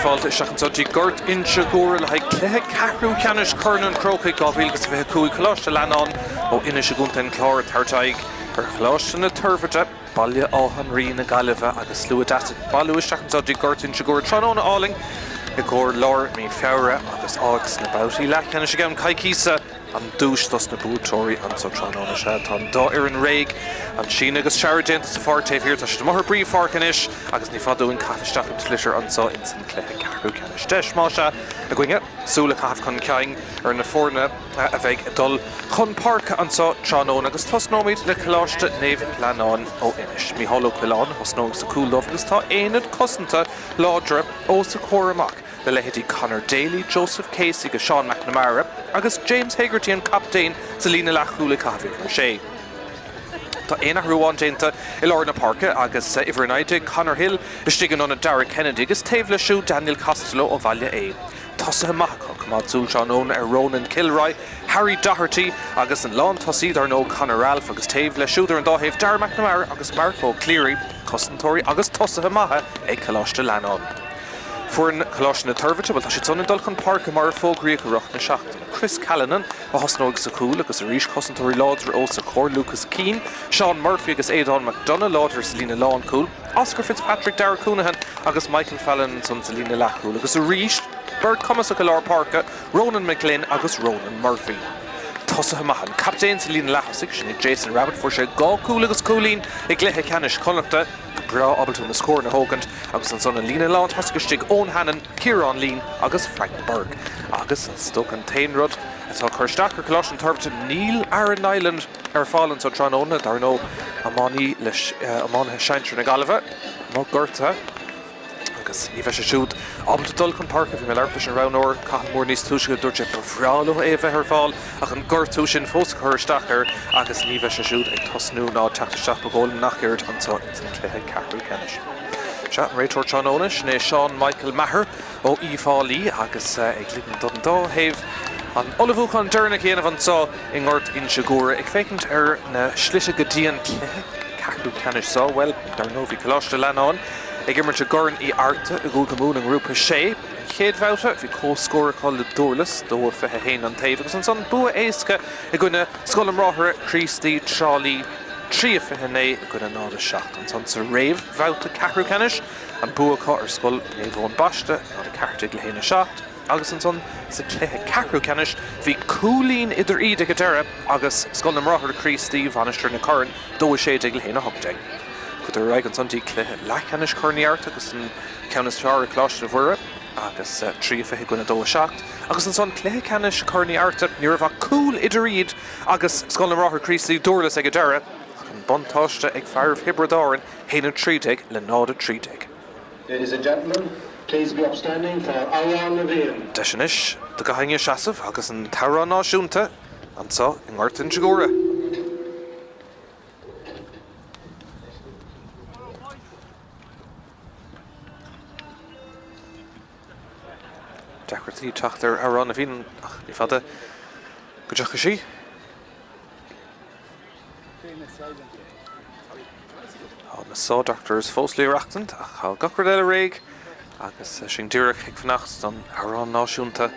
Fáilte isteach anseo dtí Gort Inse Guaire le haghaidh cluiche ceathrú ceannais Chorn an Chrócaigh 2025, Coláiste Leannáin ó Inis i gContae an Chláir ag tabhairt aghaidh ar Choláiste na Toirbhirte, Baile Átha an Rí na Gaillimhe agus slua deas ag bailiú isteach anseo dtí Gort Inse Guaire tráthnóna álainn i gcomhair lár mí Feabhra agus áit sna babhtaí leathcheannais i gceann coicíosa. An duais dos na buaiteoirí anso tráthnóna. Sea, tá an dá fhoireann réidh. An síneadh agus searradh déanta sa pháirc taobh thiar. Tá siad amuigh ar bpríomhpháirc anois agus ní fada uainn caitheamh isteach an tsliotar anso ins an cluiche ceathrú ceannais. Deis, más ea, againne súil a chaitheamh chun cinn ar na foirne a bheidh ag dul chun páirce anso tráthnóna agus tosnóimid le Coláiste Naomh Leannáin ó Inis. Mícheál Ó Coileáin a thosnóidh sa chúl dóibh agus tá aonad cosanta láidre os a chomhair amach. le leithéidí Conor Daly, Joseph Casey agus Seán McNamara, agus James Hegarty an captaen sa líne leathchúil ag caitheamh uimhir a sé. Tá aon athrú amháin déanta i lár na páirce agus uimhir 19 Conor Hill istigh in ionad Darragh Kennedy agus taobh leis siúd Daniel Costello ó Bhaile Aodha. Tosaithe maith acu, coimeád súil tráthnóna ar Ronan Kilroy, Harry Doherty agus an lántosaí dar ndóigh Conor Ralph agus taobh leis siúd ar an dá thaobh Darragh McNamara agus Mark O'Cleary, cosantóirí agus tosaithe maithe ag Coláiste Leannáin. Foireann Choláiste na Toirbhirte, bhuel tá siad san ag dul chun páirce mar a fógraíodh i rith na seachtaine. Chris Callanan a thosnóidh sa chúl agus arís cosantóirí láidre os a chomhair, Lucas Keane, Seán Murphy agus Aodán McDonagh láidir sa líne lánchúil, Oscar Fitzpatrick, Darragh Counihan agus Michael Fallon ansan sa líne leathchúil agus arís beirt cumasach i lár páirce, Ronan McGlynn agus Ronan Murphy. Tosaithe maithe, an captaen sa líne leath-thosaigh, sin é Jason Rabbitte, fuair sé 2 chúl agus cúilín i gcluiche ceannais Chonnachta. Go breá ábalta na scóranna a thógaint agus ansan an líne lán-tosaigh istigh, Eoin Hannon, Ciarán Leen agus Frank Burke. Agus is dócha an t-aon rud atá ag cur isteach ar Choláiste na Toirbhirte, níl Aaron Niland ar fáil anso tráthnóna, dar ndóigh, iománaí le iománaithe sinsir na Gaillimhe, amuigh gortaithe. Agus ní bheidh sé siúd ábalta dul chun páirce. Bhí mé ag labhairt leis an roghnóir, Cathal Moore, níos túisce, dúirt sé ba bhreá leo é a bheith ar fáil ach an gortú sin fós ag cur isteach air agus ní bheidh sé siúd ag tosnú ná ag teacht isteach ba dhóigh liom nach éard anseo ins an cluiche ceathrú ceannais. Sea, an réiteoir tráthnóna, sin é Seán Michael Maher ó Uíbh Fhailí agus ag ligean don dá thaobh an ullmhúchán deireanach a dhéanamh anseo i nGort Inse Guaire ag féachaint ar na slite go dtí an cluiche ceathrú ceannais seo. Bhuel, dar ndóigh bhí Coláiste Leannáin ag imirt i gCorn Uí Fhearta i gCúige Mumhan i nGrúpa 6. An chéad bhabhta, bhí comhscór acu le Dúrlas, 2-21 an taobh, agus ansan bua éasca i gcoinne Scoil na mBráithre Críostaí, Trá Lí, 3-29 i gcoinne 0-7. Ansan sa réamhbhabhta ceathrú ceannais, an bua acu ar Scoil Naomh Eoin Baiste, 0-14 le 1-7. Agus ansan sa chluiche ceathrú ceannais, bhí cúilín idir iad ag an deireadh agus Scoil na mBráithre Críostaí, Mhainistir na Corann, 2-16 le 1-18. Chuadar ar aghaidh ansan dtí cluiche leathcheannais Chorn Uí Fhearta agus an ceann is fearr ar Choláiste Mhuire agus 3-20 i gcoinne 2-7. Agus ansan cluiche ceannais Chorn Uí Fhearta, ní raibh ach cúl idir iad agus Scoil na mBráithre Críostaí, Dúrlas ag an deireadh ach an buntáiste ag fearaibh Thiobraid Árann, 1-13 le 0-13. Ladies and gentlemen, please be upstanding for Amhrán na bhFiann. Deis anois do gach éinne seasamh agus an t-amhrán náisiúnta anseo i nGort Inse Guaire. Deacrachtaí teacht ar Amhrán na bhFiann ach ní fada go dtiocfaidh sí. Tá na Saw Doctors fós le aireachtaint ach tá gach rud eile réidh agus sinn díreach ag fanacht don amhrán náisiúnta.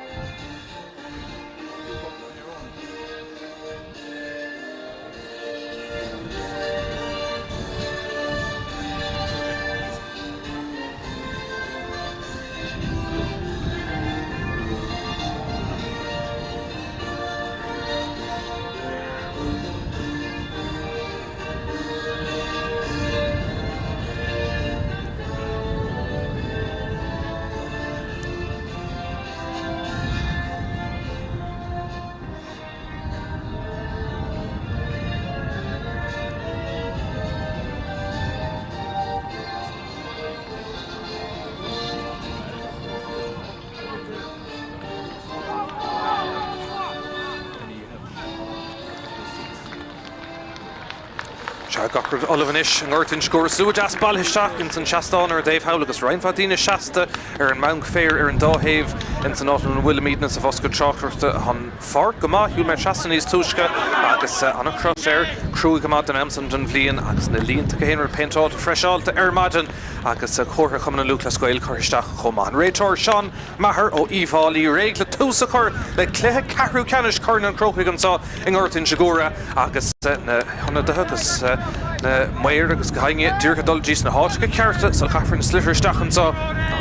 Sea, gach rud ullamh anois i nGort Inse Guaire. Slua deas bailithe isteach ins an seastán ar an dtaobh thall agus roinnt mhaith daoine seasta ar an mbanc féir ar an dá thaobh. Ins an áit ina bhfuilimidne sa bhosca tráchtaireachta, tá an pháirc go maith, shiúil mé trasna níos túisce agus an-chrot air, cruaidh go maith don am san den bhliain agus na línte gach aon rud péinteáilte freiseáilte ar maidin agus comhartha Chumann na Lúthchleas Gael curtha isteach chomh maith. An réiteoir Seán Maher ó Uíbh Fhailí réidh le tús a chur le cluiche ceathrú ceannais Chorn an Chrócaigh anseo i nGort Inse Guaire agus na hionadaithe agus na maoir agus gach éinne díreach ag dul dtí sna háiteacha cearta sula gcaithfear na sliotair isteach anseo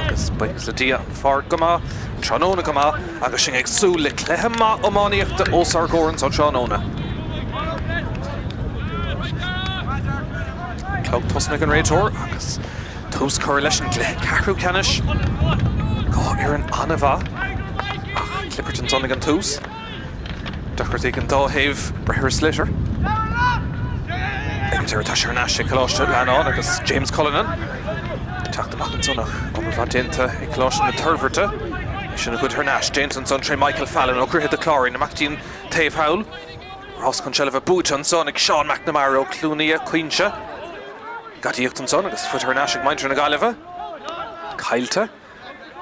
agus buíochas le Dia an pháirc go maith, an tráthnóna go maith agus sinn ag súil le cluiche maith iománaíochta os ár gcomhair anseo tráthnóna. Clog tosaithe ag an réiteoir agus Tús curtha leis an gcluiche ceathrú ceannais. Dá fhoireann an-mhaith ach Clipperton ansan ag an tús. Deacrachtaí ag an dá thaobh breith ar an sliotar. Ag an deireadh tá sé thar n-ais ag Coláiste Leannáin agus James Cullinan ag teacht amach ansan ach obair mhaith déanta ag Coláiste na Toirbhirte. É sin a ghoid thar n-ais. Déanta ansan tré Michael Fallon ó Dhroichead a' Chláirín amach dtí an taobh thall. Rás chun seilbhe buaite ansan ag Seán McNamara ó Chluain Fhia, Cuinse. Gadaíocht ansan agus faighte thar n-ais ag muintir na Gaillimhe. Caillte.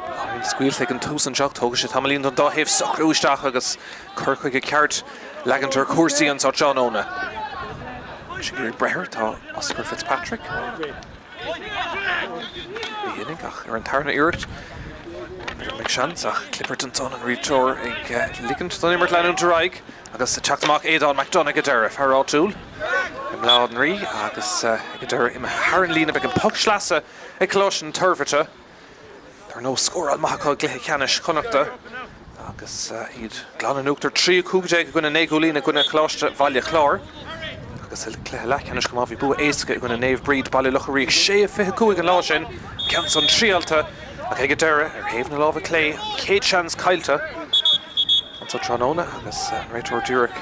Beagáinín scaoilte ag an tús anseo. Tógfaidh sé tamaillín don dá thaobh socrú isteach agus cur chuige ceart leagaint ar chúrsaí anseo tráthnóna. Ag iarraidh breith air tá Oscar Fitzpatrick. Ní dhéanfaidh ach ar an tarna iarracht. B'fhéidir go mbeidh seans ach Clipperton ansan an réiteoir ag ligint don imirt leanúint ar aghaidh. Agus ag teacht amach Aodán McDonagh ag deireadh, fear áitiúil i mBaile Átha an Rí agus ag an deireadh imithe thar an líne. Beidh an poc sleasa ag Coláiste na Toirbhirte. Dar ndóigh, scóráil maith acu i gcluiche ceannais Chonnachta agus iad glan in uachtar 3, 15 i gcoinne 9 gcúilín i gcoinne Choláiste Bhaile Chláir. Agus i gcluiche leathcheannais chomh maith bhí bua éasca i gcoinne Naomh Bríd, Baile Locha Riach, 6, 25 an lá sin. An ceann san triailte ach ag an deireadh, ar thaobh na láimhe clé, an chéad seans caillte. Anso tráthnóna agus an réiteoir díreach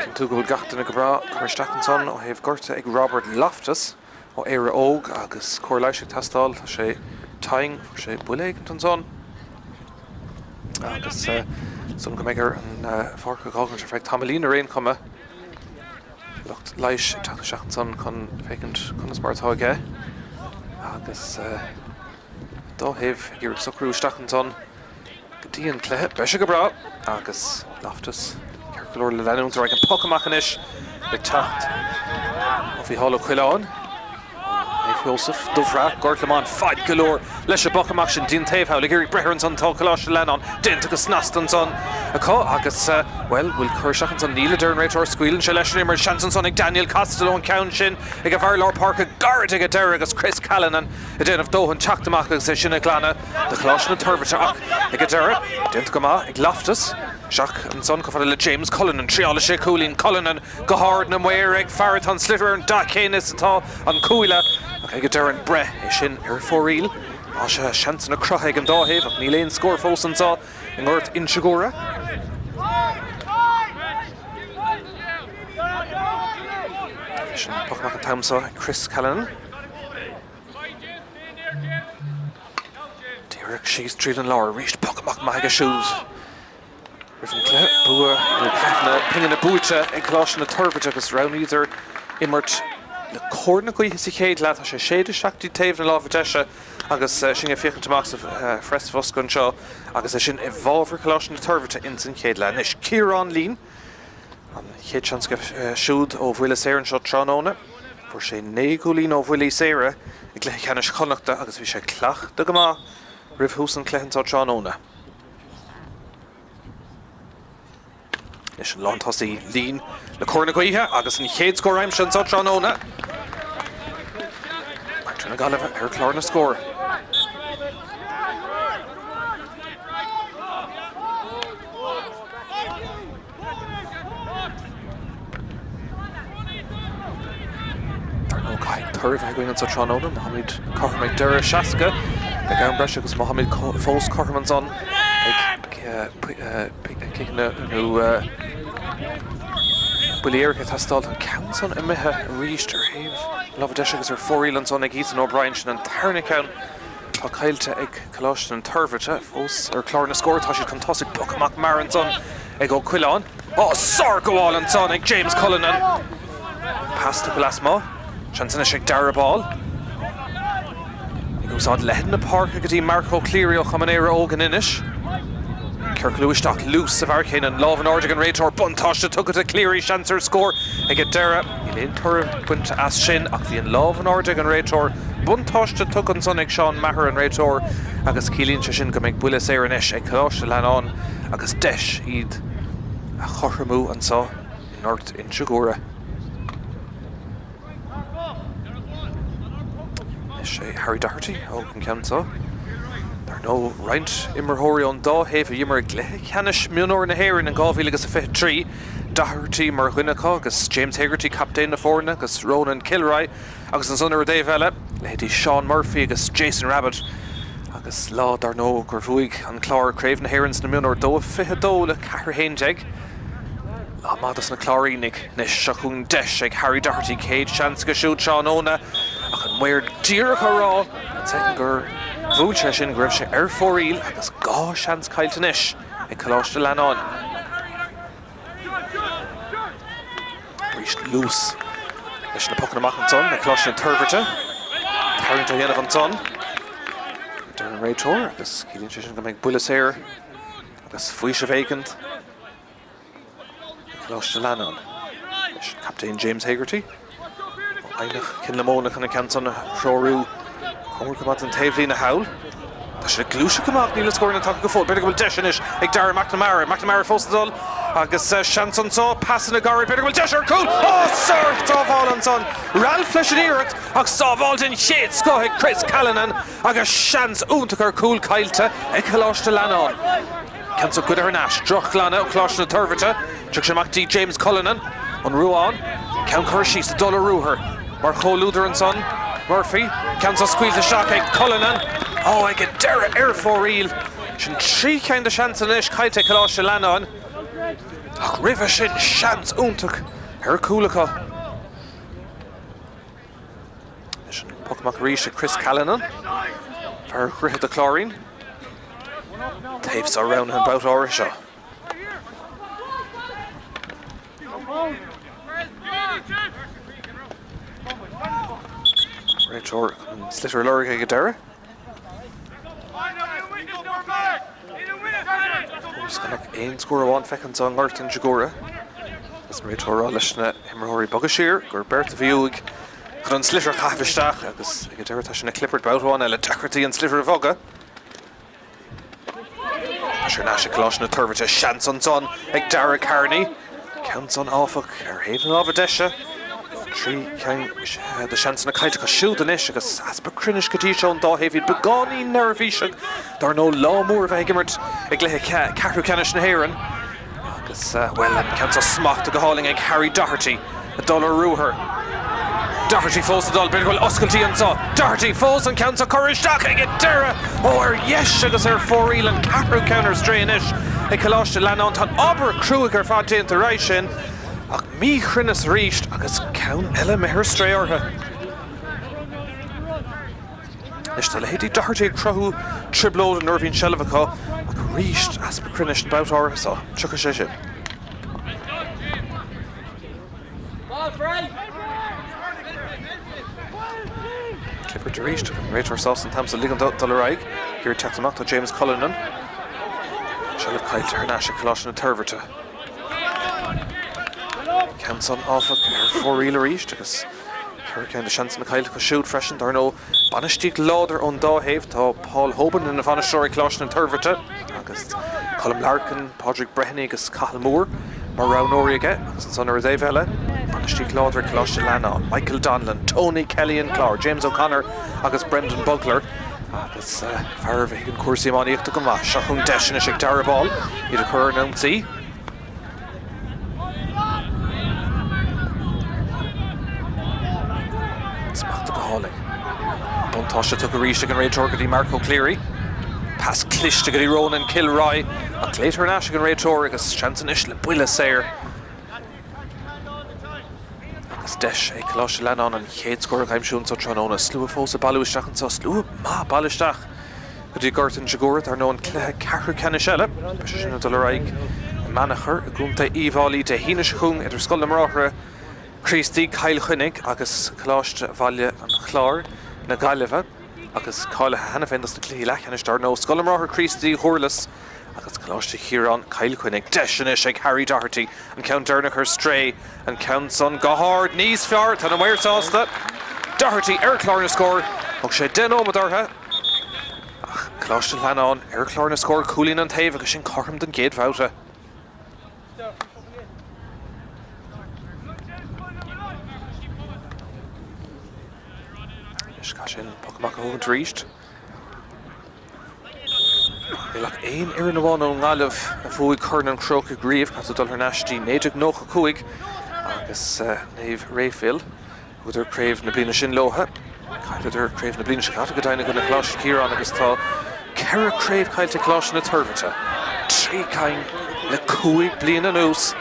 cinntiú go bhfuil gach duine go breá curtha isteach ansan ó thaobh gorta ag Robert Loftus ó Éire Óg agus cóir leighis ag teastáil. Tá sé tinn, fuair sé buille éigint ansan agus san go mbeidh air an pháirc a dh'fhágaint ar feadh tamaillín ar aon chuma. Lucht leighis ag teacht isteach ansan chun féachaint conas mar atá aige agus dá thaobh ag iarraidh socrú isteach ansan. Go dtí an cluiche. Beidh sé go breá agus Loftus ceart go leor le leanúint ar aghaidh. An poc amach anois le teacht ó Mhícheál Ó Coileáin. Naomh Sheosamh, Dubhshraith, Gort Lomáin, fad go leor leis an bpoc amach sin dtí an taobh thall. Ag iarraidh breith air ansan tá Coláiste Leannáin déanta go snasta ansan acu agus, bhuel, bhfuil cur isteach ansan? Níl, a deir an réiteoir. Scaoileann sé leis an imirt. Seans ansan ag Daniel Costello an ceann sin ag an bhfear lár páirce gairid ag an deireadh agus Chris Callanan ag déanamh dóthain teacht amach agus é sin a ghlanadh. Do Choláiste na Toirbhirte ach ag an deireadh, déanta go maith ag Loftus. Isteach ansan chomh fada le James Cullinan. Triáil sé cúilín Cullinan go hard na maoir ag faire. Tá an sliotar ar an dath céanna is atá an cuaille ach ag an deireadh an breith é sin ar fóraoil. Tá sé seansanna cruthaithe ag an dá thaobh ach níl aon scór fós anseo i nGort Inse Guaire. Leis an poc amach an t-am seo ag Chris Callanan. Díreach síos tríd an lár arís, poc amach maith aige siúd roimh an gcluiche. Bua nó na pingine buaite ag Coláiste na Toirbhirte agus roghnaíodar imirt le cóir na gaoithe sa chéad leath. Tá sé séidte isteach dtí taobh na láimhe deise agus sinn ag féachaint amach sa phreasbhosca anseo agus é sin i bhfabhar Choláiste na Toirbhirte ins an chéad leath. Anois Ciarán Leen. An chéad seans aige siúd ó bhuille saor anseo tráthnóna. Fuair sé 9 gcúilín ó bhuillí saora i gcluiche ceannais Chonnachta agus bhí sé cleachta go maith roimh thús an chluiche anseo tráthnóna. Leis an lántosaí Leen le cóir na gaoithe agus an chéad scór aimsithe anseo tráthnóna. Muintir na Gaillimhe ar chlár na scór. Dar ndóigh, caithfidh toradh a bheith againn anseo tráthnóna. Má táimid cothrom ag deireadh 60, beidh am breise agus má táimid fós cothrom ansan ag ciceanna nó buillí éirice ag teastáil, tá an ceann san imithe arís ar thaobh na láimhe deise agus ar fóraoil ansan ag Ethan O'Brien. Sin an tarna ceann. Tá caillte ag Coláiste na Toirbhirte fós ar chlár na scór. Tá siad chun tosaigh. Poc amach mear ansan ag Ó Coileáin. Ó, sárghabháil ansan ag James Cullinan. Pas tugtha lasmuigh. Seans anois ag Darragh Ball. Ag úsáid leithead na páirce go dtí Marco Cleary ó Chumann Éire Óg in Inis. Ciorclú isteach, luas sa bhfear céanna, an lámh in airde ag an réiteoir, buntáiste tugtha do Cleary, seans ar scór ag an deireadh. Níl aon toradh bainte as sin ach bhí an lámh in airde ag an réiteoir, buntáiste tugtha ansan ag Seán Maher, an réiteoir, agus ciallaíonn sé sin go mbeidh buille saor anois ag Coláiste Leannáin agus deis iad a chothromú anso i nGort Inse Guaire. Is é Harry Doherty a thóg an ceann seo. Dar ndóigh, roinnt imreoirí ón dá thaobh a d'imir i gcluiche ceannais mionúir na hÉireann in 2023, Doherty mar dhuine acu agus James Hegarty, captaen na foirne, agus Ronan Kilroy, agus ansan ar an dtaobh eile, leithéidí Sean Murphy agus Jason Rabbitte. Agus lá, dar ndóigh, gur bhuaigh an Clár Craobh na hÉireann sna mionúir, 2-22 le 4-11. Lá maith dos na Cláirínigh. Anois seo chugainn deis ag Harry Doherty, céad seans aige siúd tráthnóna ach an maor díreach á rá an soicind gur bhuail sé sin go raibh sé ar fóraoil agus 2 seans caillte anois ag Coláiste Leannáin. Arís luas leis na pocanna amach ansan ag Coláiste na Toirbhirte. Tarraingt á dhéanamh ansan a deir an réiteoir agus ciallaíonn sé sin go mbeidh buille saor agus faoiseamh éicint. Ag Coláiste Leannáin leis an captaen James Hegarty ó Eidhneach Chinn na Móna chun an ceann san a threorú cóngarach go maith don taobhlíne thall. Tá siad ag gluaiseacht go maith ach níl na scóranna tagtha go fóill. B'fhéidir go bhfuil deis anois ag Dara McNamara. McNamara fós ag dul agus seans anso, pasanna gairid, b'fhéidir go bhfuil deis ar chúl! Ó, sár-sábháil ansan! Ralph leis an iarracht ach sábháil den chéad scoth ag Chris Callanan agus seans iontach ar chúl caillte ag Coláiste Leannáin. Ceann seo goidte thar n-ais. Droch-ghlanadh ó Choláiste na Toirbhirte. Tiocfaidh sé amach dtí James Cullinan, an Ruán. Ceann curtha síos ag dul ar ruathar. Mar chomhluadar ansan, Murphy. Ceann seo scaoilte isteach ag Cullinan. Ó, ag an deireadh ar fóraoil. Sin 3 cheann de sheansanna anois caillte ag Coláiste Leannáin. Ach roimhe sin, seans iontach ar chúl acu. Anois an poc amach arís ag Chris Callanan, fear Dhroichead a' Chláirín. Taobh seo roghnaithe an babhta áirithe seo. Réiteoir chun an sliotar a lorg ag an deireadh. Fós gan ach aon scór amháin feicthe anseo i nGort Inse Guaire. Agus an réiteoir ag rá leis na himreoirí bogadh siar gur beirt a bhí uaidh chun an sliotar a chaitheamh isteach agus ag an deireadh tá sé ina chlibirt babhta amháin eile deacrachtaí an sliotar a bhogadh. Tá sé thar n-ais ag Coláiste na Toirbhirte. Seans ansan ag Dara Kearney. Ceann san áfach ar thaobh na láimhe deise. 3 cheann de sheansanna caillte acu siúd anois agus easpa cruinnis go dtí seo ón dá thaobh. Iad beagáinín neirbhíseach dar ndóigh lá mór a bheith ag imirt i gcluiche ceathrú ceannais na hÉireann. Agus, bhuel, an ceann seo smachtaithe go hálainn ag Harry Doherty, ag dul ar ruathar. Doherty fós ag dul, b'fhéidir go bhfuil oscailtí anseo. Doherty fós, an ceann seo curtha isteach ag an deireadh! Ó, ar dheis agus ar fóraoil, an ceathrú ceann ar strae anois ag Coláiste Leannáin. Tá an obair cruaidh ar fad déanta roimhe sin, ach míchruinneas arís agus ceann eile imithe ar strae orthu. Anois tá leithéidí Doherty ag cruthú trioblóide nuair a bhíonn seilbh acu, ach arís easpa cruinnis an babhta áirithe seo. Tiocfaidh sé sin. Clibirt arís, an réiteoir sásta an t-am so ligean dó dul ar aghaidh. Ag iarraidh teacht amach tá James Cullinan. Seilbh caillte thar n-ais ag Coláiste na Toirbhirte. Ceann san áfach ar fóraoil arís agus 4 ceann de seansanna caillte acu siúd freisin, dar ndóigh. Bainistíocht láidir ón dá thaobh. Tá Paul Hoban ina bhainisteoir ag Coláiste na Toirbhirte agus Colm Larkin, Pádraig Breheny agus Cathal Moore mar roghnóirí aige agus ansan ar an dtaobh eile, bainistíocht láidir ag Coláiste Leannáin, Michael Donlan, Tony Kelly an Chláir, James O'Connor agus Brendan Bugler agus fear a thuigeann cúrsaí iománaíochta go maith. Seo chugainn deis anois ag Darragh Ball iad a chur ar an ionsaí. Smachtaithe go hálainn. Buntáiste tugtha arís ag an réiteoir go dtí Marco Cleary. Pas cliste go dtí Ronan Kilroy ach glaoite thar n-ais ag an réiteoir agus seans anois le buille saor. Agus deis ag Coláiste Leannáin an chéad scór a aimsiú anseo tráthnóna. Slua fós ag bailiú isteach anseo, slua maith ag bailiú isteach. Go dtí Gort Inse Guaire, dar ndóigh, an cluiche ceathrú ceannais eile. Beidh sé sin ag dul ar aghaidh i mBeannchar i gContae Uíbh Fhailí Dé hAoine seo chugainn idir Scoil na mBráithre Críostaí, Cill Chainnigh agus Coláiste Bhaile an Chláir na Gaillimhe. Agus cáilithe cheana féin dos na cluichí leathcheannais dar ndóigh, Scoil na mBráithre Críostaí, Dhurlas agus Coláiste Chiaráin, Cill Chainnigh. Deis anois ag Harry Doherty, an ceann deireanach ar strae, an ceann san go hard, níos fearr, tá na maoir sásta. Doherty ar chlár na scór, thug sé 10 nóiméad orthu ach Coláiste Leannáin ar chlár na scór, cúilín an taobh agus sin cothrom don gcéad bhabhta. Anois caithfidh sé an poc amach a thógaint arís. Níl ach aon fhoireann amháin ón nGaillimh a bhuaigh Corn an Chrócaigh riamh, caithfidh tú dul thar n-ais dtí 1995 agus Naomh Raphael. Thugadar craobh na bliana sin leo. Chailleadar craobh na bliana seo caite go deimhin i gcoinne Choláiste Chiaráin agus tá ceithre craobh caillte ag Coláiste na Toirbhirte, trí cinn le cúig bliana anuas.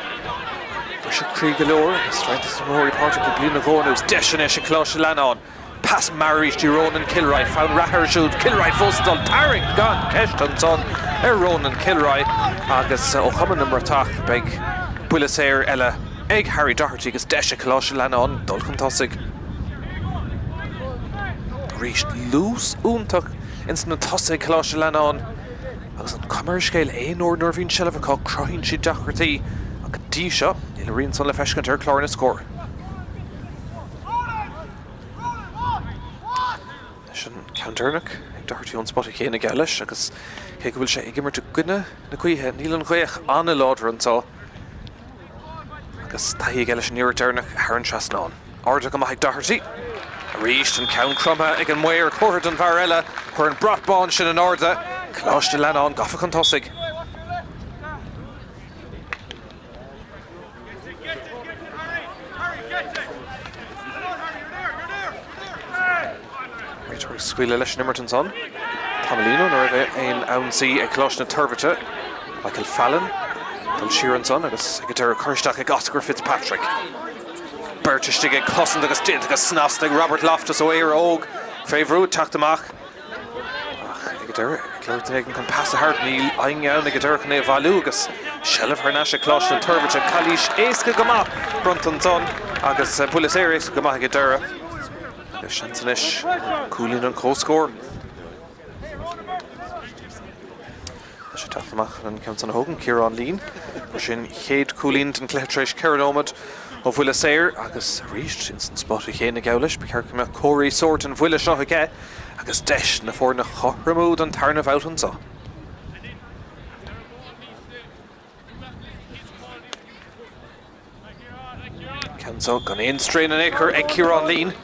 Briseadh croí go leor agus roinnt de na himreoirí páirteach le bliain nó dhó anuas. Deis anois ag Coláiste Leannáin. Pas mear arís dtí Ronan Kilroy. Fonn reatha air siúd. Kilroy fós ag dul. Tarraingt gan ceist ansan ar Ronan Kilroy agus ó Chumann na mBratach beidh buille saor eile ag Harry Doherty agus deis ag Coláiste Leannáin dul chun tosaigh arís. Luas iontach ins na tosaithe ag Coláiste Leannáin agus an chuma ar an scéal aon uair nuair a bhíonn seilbh acu cruthaíonn siad deacrachtaí ach go dtí seo níl a rian san le feiscint ar chlár na scór. Leis an ceann deireanach ag Doherty ón spota céanna geall leis agus cé go bhfuil sé ag imirt i gcoinne na gaoithe níl an ghaoth an-láidir anseo. Agus taithí aige leis an iarracht deireanach thar an trasnán. Ardaithe go maith ag Doherty. Arís an ceann cromtha ag an maor curtha don bhfear eile. Chuir an brat bán sin in airde. Coláiste Leannáin gafa chun tosaigh. Réiteoir ag scaoileadh leis an imirt ansan. Tamaillín ó ní raibh aon ionsaí ag Coláiste na Toirbhirte. Michael Fallon dul siar ansan agus ag an deireadh curtha isteach ag Oscar Fitzpatrick. Beirt istigh ag cosaint agus déanta go snasta ag Robert Loftus ó Éire Óg. Fé bhrú ag teacht amach ach ag an deireadh ag lorg duine éigin chun pas a thabhairt níl éinne ann ag an deireadh chun é a bhailiú agus seilbh thar n-ais ag Coláiste na Toirbhirte. Calaois éasca go maith bronnta ansan agus buille saor éasca go maith ag an deireadh. Agus seans anois cúilín an comhscóir. Tá sé teacht amach chun an ceann san a thógaint, Ciarán Leen. Sin chéad cúilín den chluiche tar éis 4 nóiméad ó bhuille saor agus arís ins an spota chéanna geall leis. Ba cheart go mbeadh comharthaí sóirt an bhuille seo aige agus deis na foirne chothromú don tarna bhabhta anseo. Ceann seo gan aon straon in aon chor ag Ciarán Leen.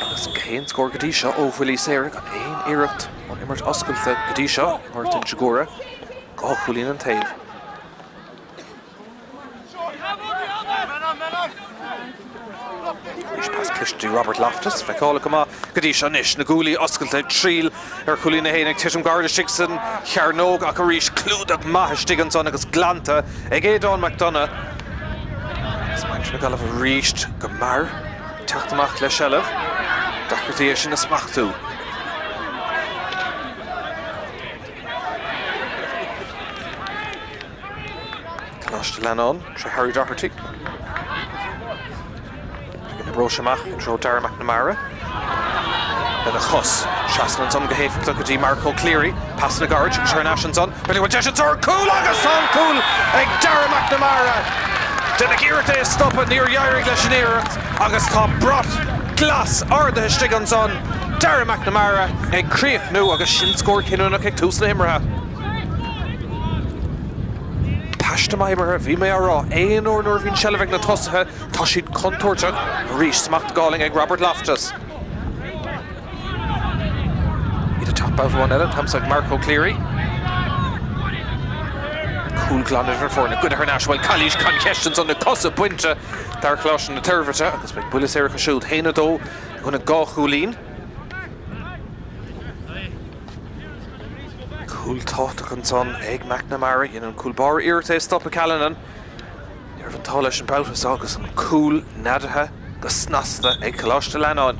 Agus aon scór go dtí seo ó bhuillí saora gan aon iarracht ón imirt oscailte go dtí seo i nGort Inse Guaire. 2 chúilín an taobh. Arís pas cliste dtí Robert Loftus, feiceálach go maith go dtí seo anois. Na guaillí oscailte ag triall ar chúilín 1 ag titim gairid istigh san chearnóg ach arís clúdach maith istigh ansan agus glanta ag Aodán McDonagh. Agus muintir na Gaillimhe arís go mear ag teacht amach le seilbh. Deacrachtaí é sin a smachtú. Coláiste Leannáin tré Harry Doherty. Go n-oibreoidh sé amach i dtreo Darragh McNamara. Lena chos. Trasna ansan go héifeachtach go dtí Mark O'Cleary. Pasanna gairid agus thar n-ais ansan. B'fhéidir go bhfuil deis anseo ar cúl agus tá an cúl ag Darragh McNamara. Deineadh iarracht é a stopadh, níor éirigh leis an iarracht agus tá brat glas ardaithe istigh ansan. Darragh McNamara ag críochnú agus sin scór cinniúnach ag tús na himeartha. Paiste maith imeartha, bhí mé á rá, aon uair nuair a bhíonn seilbh ag na tosaithe, tá siad contúirteach. Arís, smacht go hálainn ag Robert Loftus. Iad ag teacht babhta amháin eile, an t-am seo ag Mark O'Cleary. Cúl glan idir na foirne, goideadh thar n-ais, bhuel, calaois gan cheist ansan, na cosa bainte d'fhear Choláiste na Toirbhirte agus beidh buille saor acu siúd, 1-2 i gcoinne 2 chúilín. Cúl tábhachtach ansan ag McNamara. Dhein an cúl báire iarracht é a stopadh Callanan. Ní raibh an t-ádh leis an babhta seo agus an cúl neadaithe go snasta ag Coláiste Leannáin.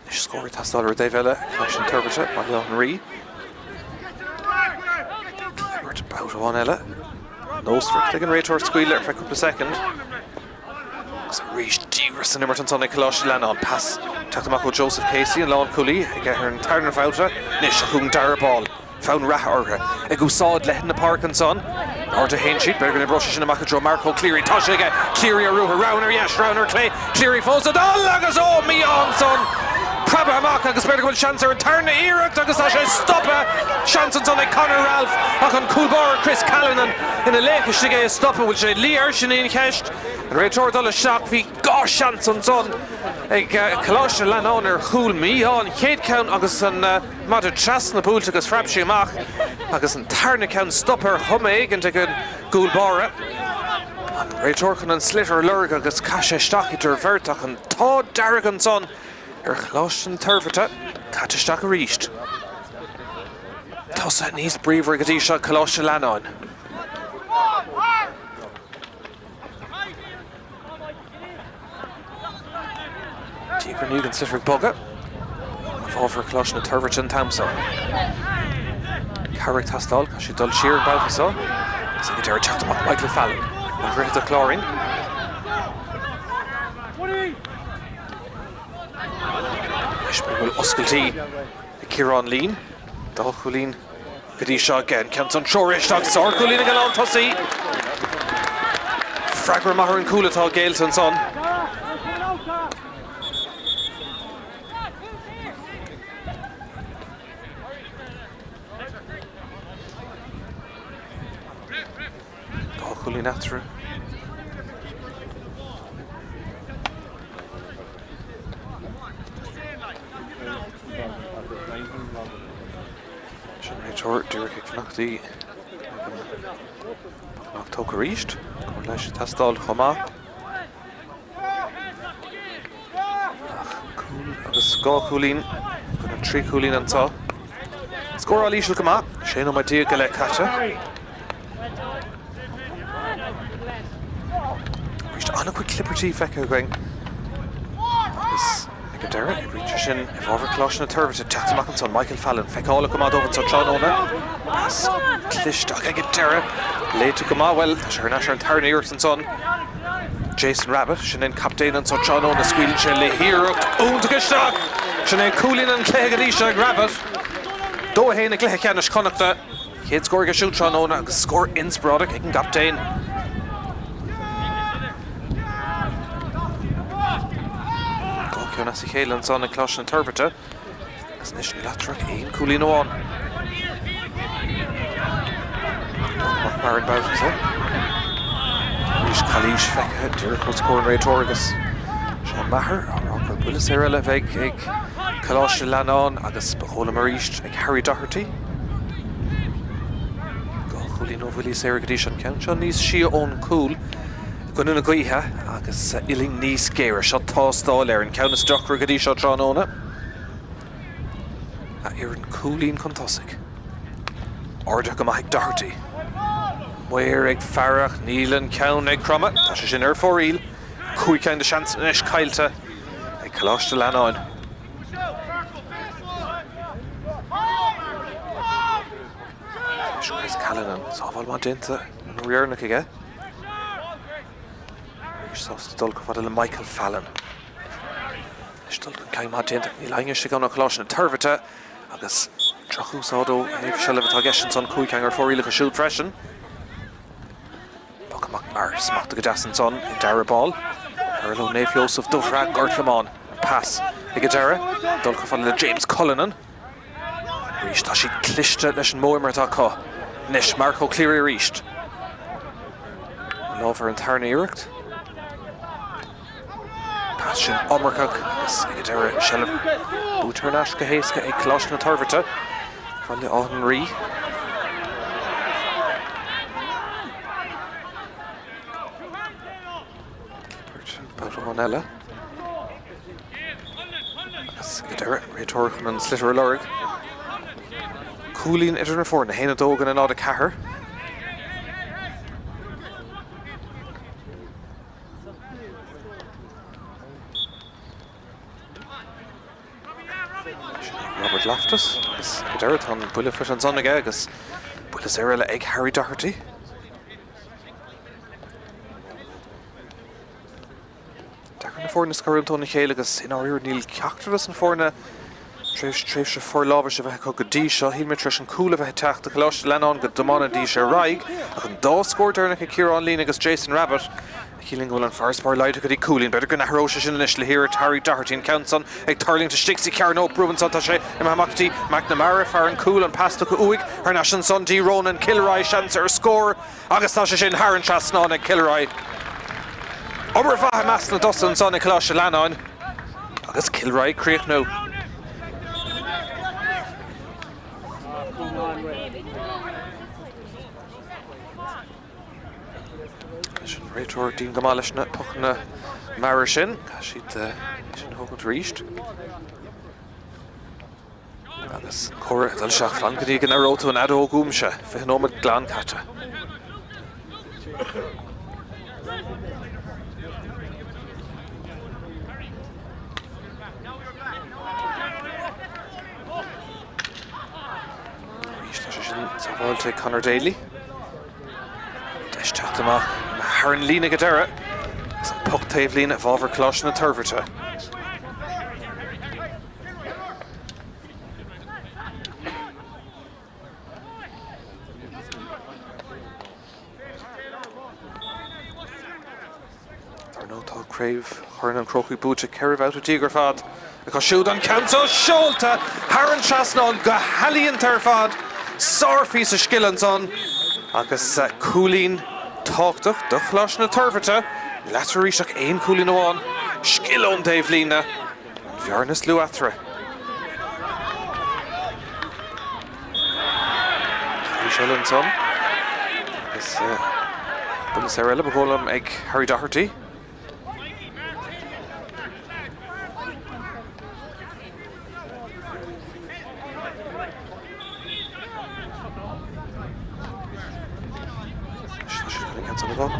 Anois scór ag teastáil ar an dtaobh eile, Coláiste na Toirbhirte, Baile Átha an Rí. Clibirt babhta amháin eile. Nósmhaireacht ag an réiteoir scaoileadh ar feadh cúpla soicind. Agus arís díograis san imirt ansan ag Coláiste Leannáin. Pas teacht amach ó Joseph Casey, an lánchúlaí, aige ar an tarna bhabhta. Anois seo chugainn Darragh Ball. Fonn reatha orthu. Ag úsáid leithead na páirce ansan. In airde a théann siad. B'fhéidir go n-oibreoidh sé sin amach i dtreo Marco Cleary. Tá sé aige! Cleary ar ruathar. Rogha ar dheis, rogha ar clé. Cleary fós ag dul agus ó! Mí-ádh ansan. Preabtha amach agus b'fhéidir go bhfuil seans ar an tarna iarracht agus tá sé stoptha! Seans ansan ag Conor Ralph ach an cúl báire Chris Callanan ina laoch istigh é a stopadh. Bhfuil sé liath air? Sin í an cheist. An réiteoir ag dul isteach. Bhí 2 seans ansan ag Coláiste Leannáin ar chúl. Mí-ádh an chéad cheann agus an maide trasna buailte agus phreab sí amach agus an tarna ceann stoptha ar chuma éigint ag an gcúl báire. An réiteoir chun an sliotar a lorg agus chaith sé isteach idir bheirt ach an t-ádh dearg ansan ar Choláiste na Toirbhirte caite isteach arís. Tosaithe níos bríomhaire go dtí seo ag Coláiste Leannáin. Diaidh ar ndiaidh an sliotar ag bogadh. I bhfabhar Choláiste na Toirbhirte an t-am seo. Cabhair ag teastáil, caithfidh siad dul siar an babhta seo. Agus ag an deireadh teacht amach Michael Fallon ó Dhroichead a' Chláirín. Anois b'fhéidir go bhfuil oscailtí ag Ciarán Leen. Dá chúilín. Go dtí seo aige an ceann san treoraithe isteach. Sárchúilín ag an lántosaí. Freagra maith ar an gcúl atá géillte ansan. Dá chúilín eatarthu. Sin réiteoir díreach ag fanacht ag an bpoc amach tógtha arís. Cóir leighis ag teastáil chomh maith. Ach cúl agus 2 chúilín go na 3 chúilín anseo. Scóráil íseal go maith, 16 nóiméad go leith caite. Arís an-chuid clibirtí feicthe againn agus ag an deireadh, oibríonn sé sin i bhfabhar Choláiste na Toirbhirte. Teacht amach ansan, Michael Fallon, feiceálach go maith dóibh anseo tráthnóna. Pas cliste ach ag an deireadh, léite go maith, bhuel, tá sé thar n-ais ar an tarna iarracht ansan. Jason Rabbitte, sin é an captaen anseo tráthnóna, scaoileann sé le hiarracht iontach isteach! Sin é cúilín an chluiche go dtí seo ag Rabbitte. 2-1 i gcluiche ceannais Chonnachta. Chéad scór aige siúd tráthnóna agus scór inspioráideach ag an gcaptaen. 2 cheann as a chéile ansan ag Coláiste na Toirbhirte agus anois níl eatarthu ach aon cúilín amháin. Amach mar an babhta seo. Arís calaois feicthe díreach os comhair an réiteora agus Seán Maher á rá gur buille saor eile a bheidh ag Coláiste Leannáin agus ba dhóigh liom arís ag Harry Doherty. 2 chúilín ó bhuillí saora go dtí seo, an ceann seo níos sia ón gcúl i gcoinne na gaoithe agus uillinn níos géire. Seo tástáil ar an ceann is deacra go dtí seo tráthnóna. A fhoireann cúilín chun tosaigh. Ardaithe go maith ag Doherty. Maor ag faire ach níl an ceann ag cromadh. Tá sé sin ar fóraoil. 5 ceann de sheansanna anois caillte ag Coláiste Leannáin. Anois Chris Callanan, sábháil maith déanta an uair dheireanach aige. Arís sásta dul chomh fada le Michael Fallon. Anois dul chun cinn maith déanta, níl éinne istigh ann ó Choláiste na Toirbhirte agus drochúsáid ó thaobh seilbh atá i gceist ansan, 5 ceann ar fóraoil acu siúd freisin. Bogtha amach mar smachta go deas ansan ag Darragh Ball. Ar leo Naomh Sheosamh Dubhshraith Gort Lomáin. An pas ag an deireadh. Dul chomh fada le James Cullinan. Arís tá siad cliste leis an modh imeartha atá acu. Anois Marco Cleary arís. An lámh ar an tarna iarracht. Pas sin iomarcach agus ag an deireadh seilbh buaite thar n-ais go héasca ag Coláiste na Toirbhirte, Baile Átha an Rí. Clibirt babhta amháin eile. Agus ag an deireadh an réiteoir chun an sliotar a lorg. Cúilín idir na foirne, 1-2 in aghaidh 0-4. Sin é Robert Loftus agus ag an deireadh tá an buille faighte ansan aige agus buille saor eile ag Harry Doherty. foirne scarúint óna chéile agus i ndáiríre níl ceachtar de na foirne tar éis tréimhse forlámhais a bheith acu go dtí seo. Shíl mé tar éis an cúl a bheith ag teacht do Choláiste Leannáin go dtiomáinfidís ar aghaidh ach an dá scór deireanach ag Ciarán Leen agus Jason Rabbitte a chiallaíonn go bhfuil an farasbarr laghdaithe go dtí cúilín. B'fhéidir go n-athróidh sé sin anois le hiarracht Harry Doherty, an ceann san ag tuirlingt istigh sa chearnóg. Brú ansan, tá sé imithe amach go dtí McNamara, fear an cúil, an pas tugtha uaidh thar n-ais ansan dtí Ronan Kilroy, seans ar scór agus tá sé sin thar an trasnán ag Kilroy. Obair mhaith i measc na dtosaithe ansan ag Coláiste Leannáin agus Kilroy ag críochnú. Leis an réiteoir dian go maith leis na pocanna meara sin. Caithfidh siad é sin a thógaint arís. Agus comhaireamh ag dul isteach. Fan go dtí go n-aireoidh tú an fheadóg uaimse. 20 nóiméad glan caite. Arís tá sé sin sábháilte ag Conor Daly. Deis teacht amach thar an líne go deireadh agus an poc taobhlíne i bhfabhar Choláiste na Toirbhirte. Dar ndóigh tá Craobh Chorn an Chrócaigh buaite 14 babhta ar fad acu siúd. An ceann seo seolta thar an trasnán go healaíonta ar fad. Sárphíosa scil ansan agus cúilín tábhachtach do Choláiste na Toirbhirte. Níl eatarthu arís ach aon chúilín amháin. Scil ón dtaobhlíne. An bhearna is lú eatarthu. Calaois eile ansan agus buille saor eile ba dhóigh liom ag Harry Doherty.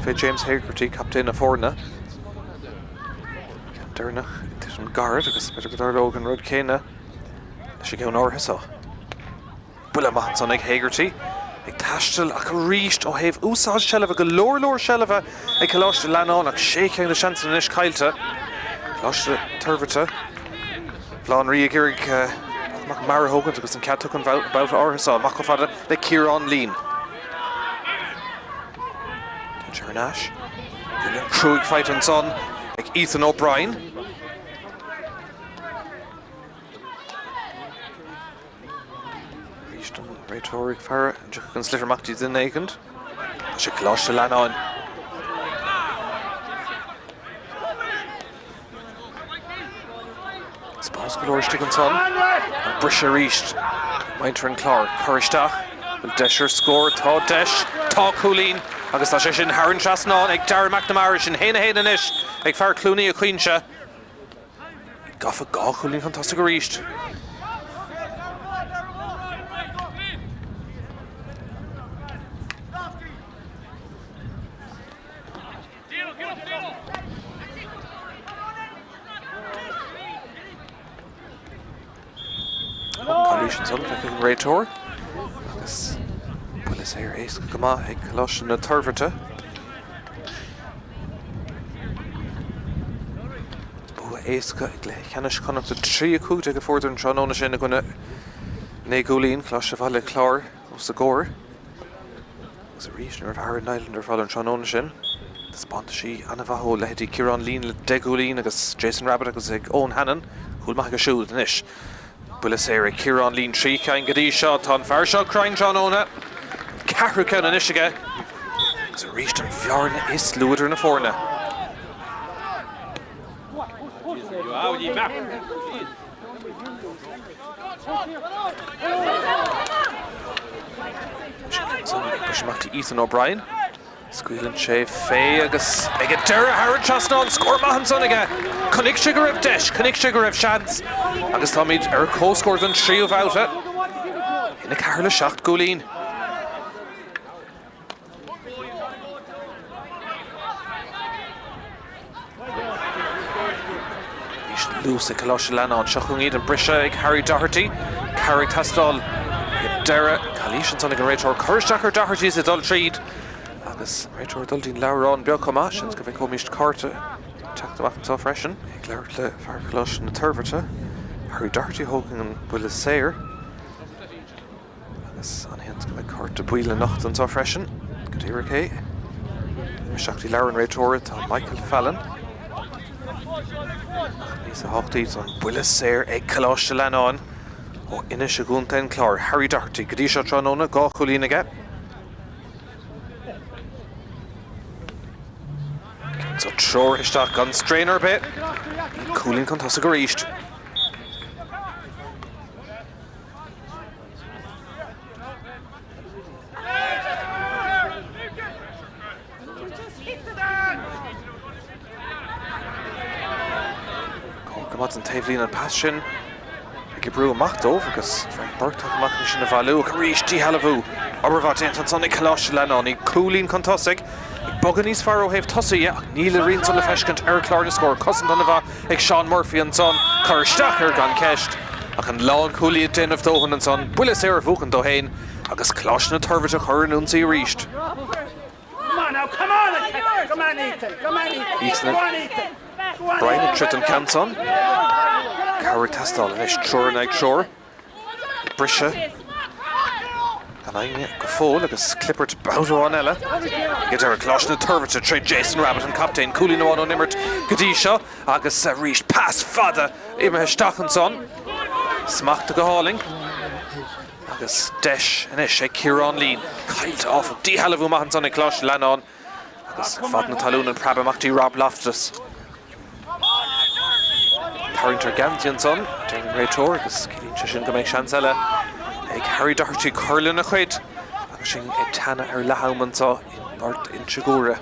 Fé James Hegarty, captaen na foirne. Ceann deireanach ag titim gairid agus b'fhéidir go dtarlódh an rud céanna leis an gceann áirithe seo. Buille maith ansan ag Hegarty, ag taisteal ach arís ó thaobh úsáid seilbhe, go leor leor seilbhe ag Coláiste Leannáin ach sé cheann de seansanna anois caillte. Coláiste Toirbhirte, Bhaile Átha an Rí ag iarraidh amach mear a thógaint agus an cead tugtha an babhta áirithe seo amach chomh fada le Ciarán Leen. Téann sé thar n-ais. Buille cruaidh faighte ansan ag Ethan O'Brien. Arís an réiteoir ag faire an dtiocfadh an sliotar amach dtí duine éigint. Tá sé Coláiste Leannáin. Spás go leor istigh ansan. An briseadh arís. Muintir an Chláir. Cur isteach. Bhfuil deis ar scór? Tá deis. Tá cúilín. Agus tá sé sin thar an trasnán ag Darragh McNamara. Sin 1-1 anois ag fear Chluanaí a' Chuinse. Gafa dhá chúilín chun tosaigh arís. Calaois ansan feicthe ag an réiteoir agus buille saor éasca go maith ag Coláiste na Toirbhirte. Bua éasca i gcluiche ceannais Chonnacht 3-15 a fuaireadar an tráthnóna sin i gcoinne 9 gcúilín, Coláiste Bhaile Chláir os a gcomhair. Agus arís, ní raibh Aaron Niland ar fáil an tráthnóna sin. Taispeántaisí an-mhaith ó leithéidí Ciarán Leen le 10 gcúilín agus Jason Rabbitte agus ag Eoin Hannon. Cúl maith aige siúd anois. Buille saor ag Ciarán Leen, 3 cheann go dtí seo. Tá an fear seo cruinn tráthnóna. An ceathrú ceann anois aige. Agus arís an bhearna is lú idir na foirne. Briseadh amach do Ethan O'Brien. Scaoileann sé fé agus ag an deireadh thar an trasnán, scór maith ansan aige. Chonaic sé go raibh deis, chonaic sé go raibh seans agus táimid ar comhscór don tríú bhabhta. 1-4 le 7 gcúilín. Arís luas ag Coláiste Leannáin. Seo chugainn iad, an briseadh ag Harry Doherty. Cabhair ag teastáil ag an deireadh. Calaois ansan ag an réiteoir. Cur isteach ar Doherty is ag dul tríd. Agus an réiteoir ag dul dtí'n leabhrán beag chomh maith. Seans go bhfeicfimid cárta. Teacht amach anseo freisin. Ag labhairt le fear Choláiste na Toirbhirte, Harry Doherty a thógann an buille saor. Agus an-sheans go mbeidh cárta buí le nochtadh anseo freisin. Go díreach é. Isteach go dtí leabhar an réiteora tá Michael Fallon. Ach níos tábhachtaí an buille saor ag Coláiste Leannáin ó Inis i gContae an Chláir. Harry Doherty go dtí seo tráthnóna, 2 chúilín aige. Ceann seo treoraithe isteach gan straon ar bith. Cúilín chun tosaigh arís. Go maith den taobhlíne an pas sin ag oibriú amach dóibh agus Frank Burke tagtha amach chun sin a bhailiú ach arís díshealbhú. Obair mhaith déanta ansan ag Coláiste Leannáin. Iad cúilín chun tosaigh. Ag bogadh níos fearr ó thaobh tosaí dhe ach níl a rian san le feiscint ar chlár na scór. Cosaint an-mhaith ag Seán Murphy ansan. Cur isteach air gan ceist ach an lánchúlaí ag déanamh dóthain ansan. Buille saor a bhuachan dó féin agus Coláiste na Toirbhirte a chur in ionsaí arís. Brian ag troid don cheann san. Cabhair ag teastáil anois. Triúr in aghaidh triúr. Briseadh gan éinne go fóill agus clibirt babhta amháin eile. Ag deireadh Coláiste na Toirbhirte tré Jason Rabbitte an captaen. Cúilín amháin ón imirt go dtí seo agus arís pas fada imithe isteach ansan. Smachtaithe go hálainn. Agus deis anois ag Ciarán Leen. Caillte áfach. Díshealbhú maith ansan ag Coláiste Leannáin. Agus fad na talún an preab amach dtí Rob Loftus. Tarraingt ar geansaí ansan, a deir an réiteoir, agus ciallaíonn sé sin go mbeidh seans eile ag Harry Doherty cur lena chuid agus sinn ag teannadh ar leath am anseo i nGort Inse Guaire.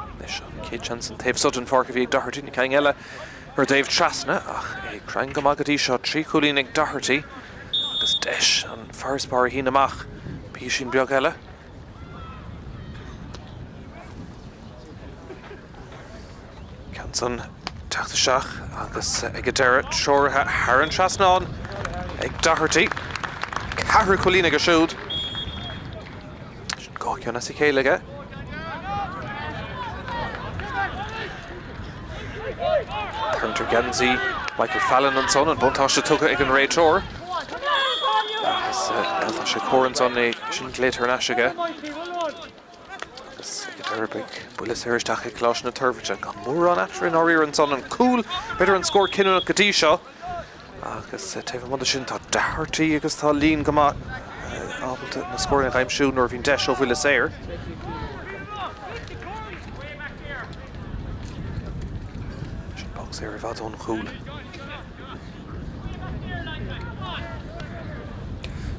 Anois an chéad seans an taobh seo den pháirc a bhí ag Doherty, na cinn eile ar an dtaobh trasna ach é cruinn go maith go dtí seo. 3 chúilín ag Doherty agus deis an farasbarr a shíneadh amach písín beag eile. Ceann san teacht isteach agus ag an deireadh treoraithe thar an trasnán ag Doherty. Ceathrú cúilín aige siúd. Sin 2 cheann as a chéile aige. Tarraingt ar gheansaí Michael Fallon ansan, an buntáiste tugtha ag an réiteoir. Agus tá sé cóir ansan é sin glaoite thar n-ais aige. Agus ag an deireadh beidh buille saor isteach ag Coláiste na Toirbhirte. Gan mórán eatarthu i ndáiríre ansan, an cúl, b'fhéidir an scór cinniúnach go dtí seo. Agus taobh amuigh de sin tá Doherty agus tá Leen go maith ábalta na scóranna a aimsiú nuair a bhíonn deis ó bhuille saor. Sin poc saor i bhfad ón chúl.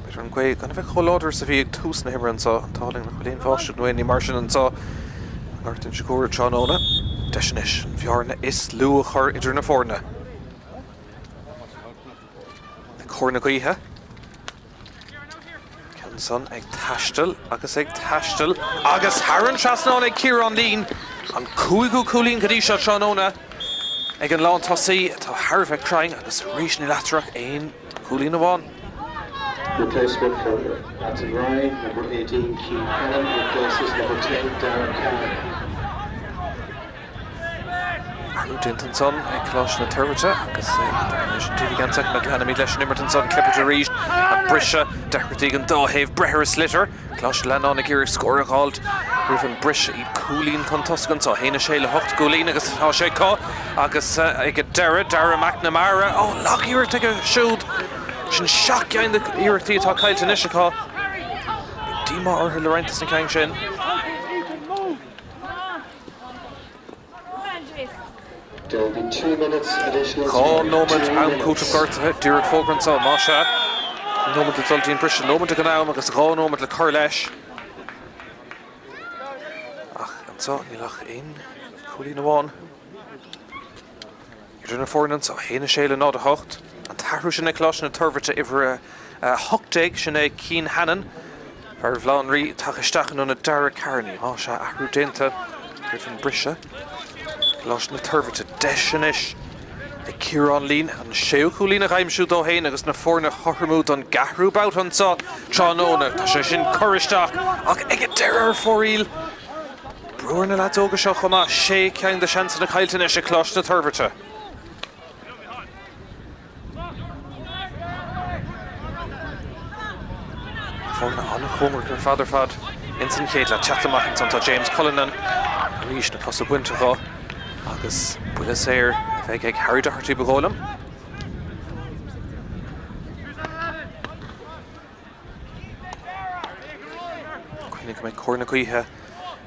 B'fhéidir an ghaoth gan a bheith chomh láidir is a bhí ag tús na himeartha anseo, an t-ádh linn nach bhfuil aon bháisteach nó aon ní mar sin anseo i nGort Inse Guaire tráthnóna. Deis anois an bhearna is lú a chur idir na foirne. Cóir na gaoithe. Ceann san ag taisteal agus ag taisteal agus thar an trasnán ag Ciarán Leen. An cúigiú cúilín go dtí seo tráthnóna ag an lántosaí atá thar a bheith cruinn agus arís níl eatarthu ach aon chúilín amháin. Replacement for Athenry, number 18, Cian Hannon, replaces number 10, Darragh Carney. Athrú déanta ansan ag Coláiste na Toirbhirte agus anois an taobh i gceannas acu. Leanfaimid leis an imirt ansan. Clibirt arís ach briseadh. Deacrachtaí ag an dá thaobh breith ar an sliotar. Coláiste Leannáin ag iarraidh scór a dh'fháilt roimh an briseadh. Iad cúilín chun tosaigh anso. 1-6 le 8 gcúilín agus tá sé acu agus ag an deireadh Dara McNamara. Ó, lag-iarracht aige siúd. Sin 7 gceann de iarrachtaí atá caillte anois acu. Beidh díomá orthu le roinnt des na cinn sin. 2 nóiméad am cúitimh gortaithe, díreach fógra anseo, más ea. Nóiméad le dul dtí an briseadh, nóiméad ag an am agus 2 nóiméad le cur leis. Ach anseo níl ach aon chúilín amháin. Idir na foirne anseo, 1-6 le 0-8. An t-athrú sin ag Coláiste na Toirbhirte, uimhir 18, sin é Cian Hannon, fear Bhaile Átha an Rí, tagtha isteach in ionad Dara Carney. Más ea, athrú déanta roimh an briseadh. Coláiste na Toirbhirte, deis anois. ag Ciarán Leen an séú cúilín a aimsiú dó féin agus na foirne a chothromú don gceathrú babhta anseo tráthnóna. Tá sé sin curtha isteach ach ag an deireadh ar fóraoil. Brú ar na leaids óga seo chomh maith, sé ceann de seansanna caillte anois ag Coláiste na Toirbhirte. Foirne an-chóngarach ar fad ar fad ins an chéad leath. Teacht amach ansan tá James Cullinan arís, na cosa bainte dho agus buille saor a bheidh ag Harry Doherty ba dhóigh liom. Cuimhnigh go mbeidh cóir na gaoithe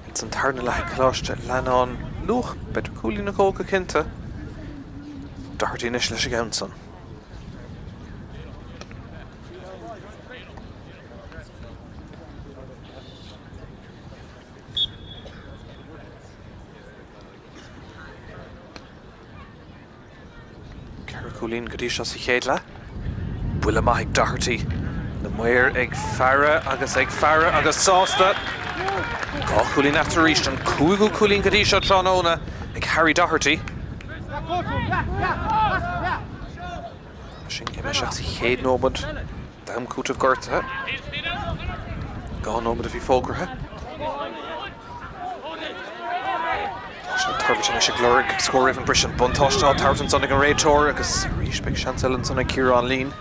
ins an tarna leath ag Coláiste Leannáin luach b'fhéidir cúilín nó dhó go cinnte. Doherty anois leis an gceann san. 4 chúilín go dtí seo sa chéad leath. Buille maith ag Doherty. Na maoir ag faire agus ag faire agus sásta. 2 chúilín eatarthu arís, an cúigiú cúilín go dtí seo tráthnóna ag Harry Doherty. Sin imithe isteach sa chéad nóiméad d'am cúitimh gortaithe. 2 nóiméad a bhí fógartha. Coláiste na Toirbhirte anois ag lorg scór roimh an briseadh. An buntáiste á tabhairt ansan ag an réiteoir agus arís beidh seans eile ansan ag Ciarán Leen.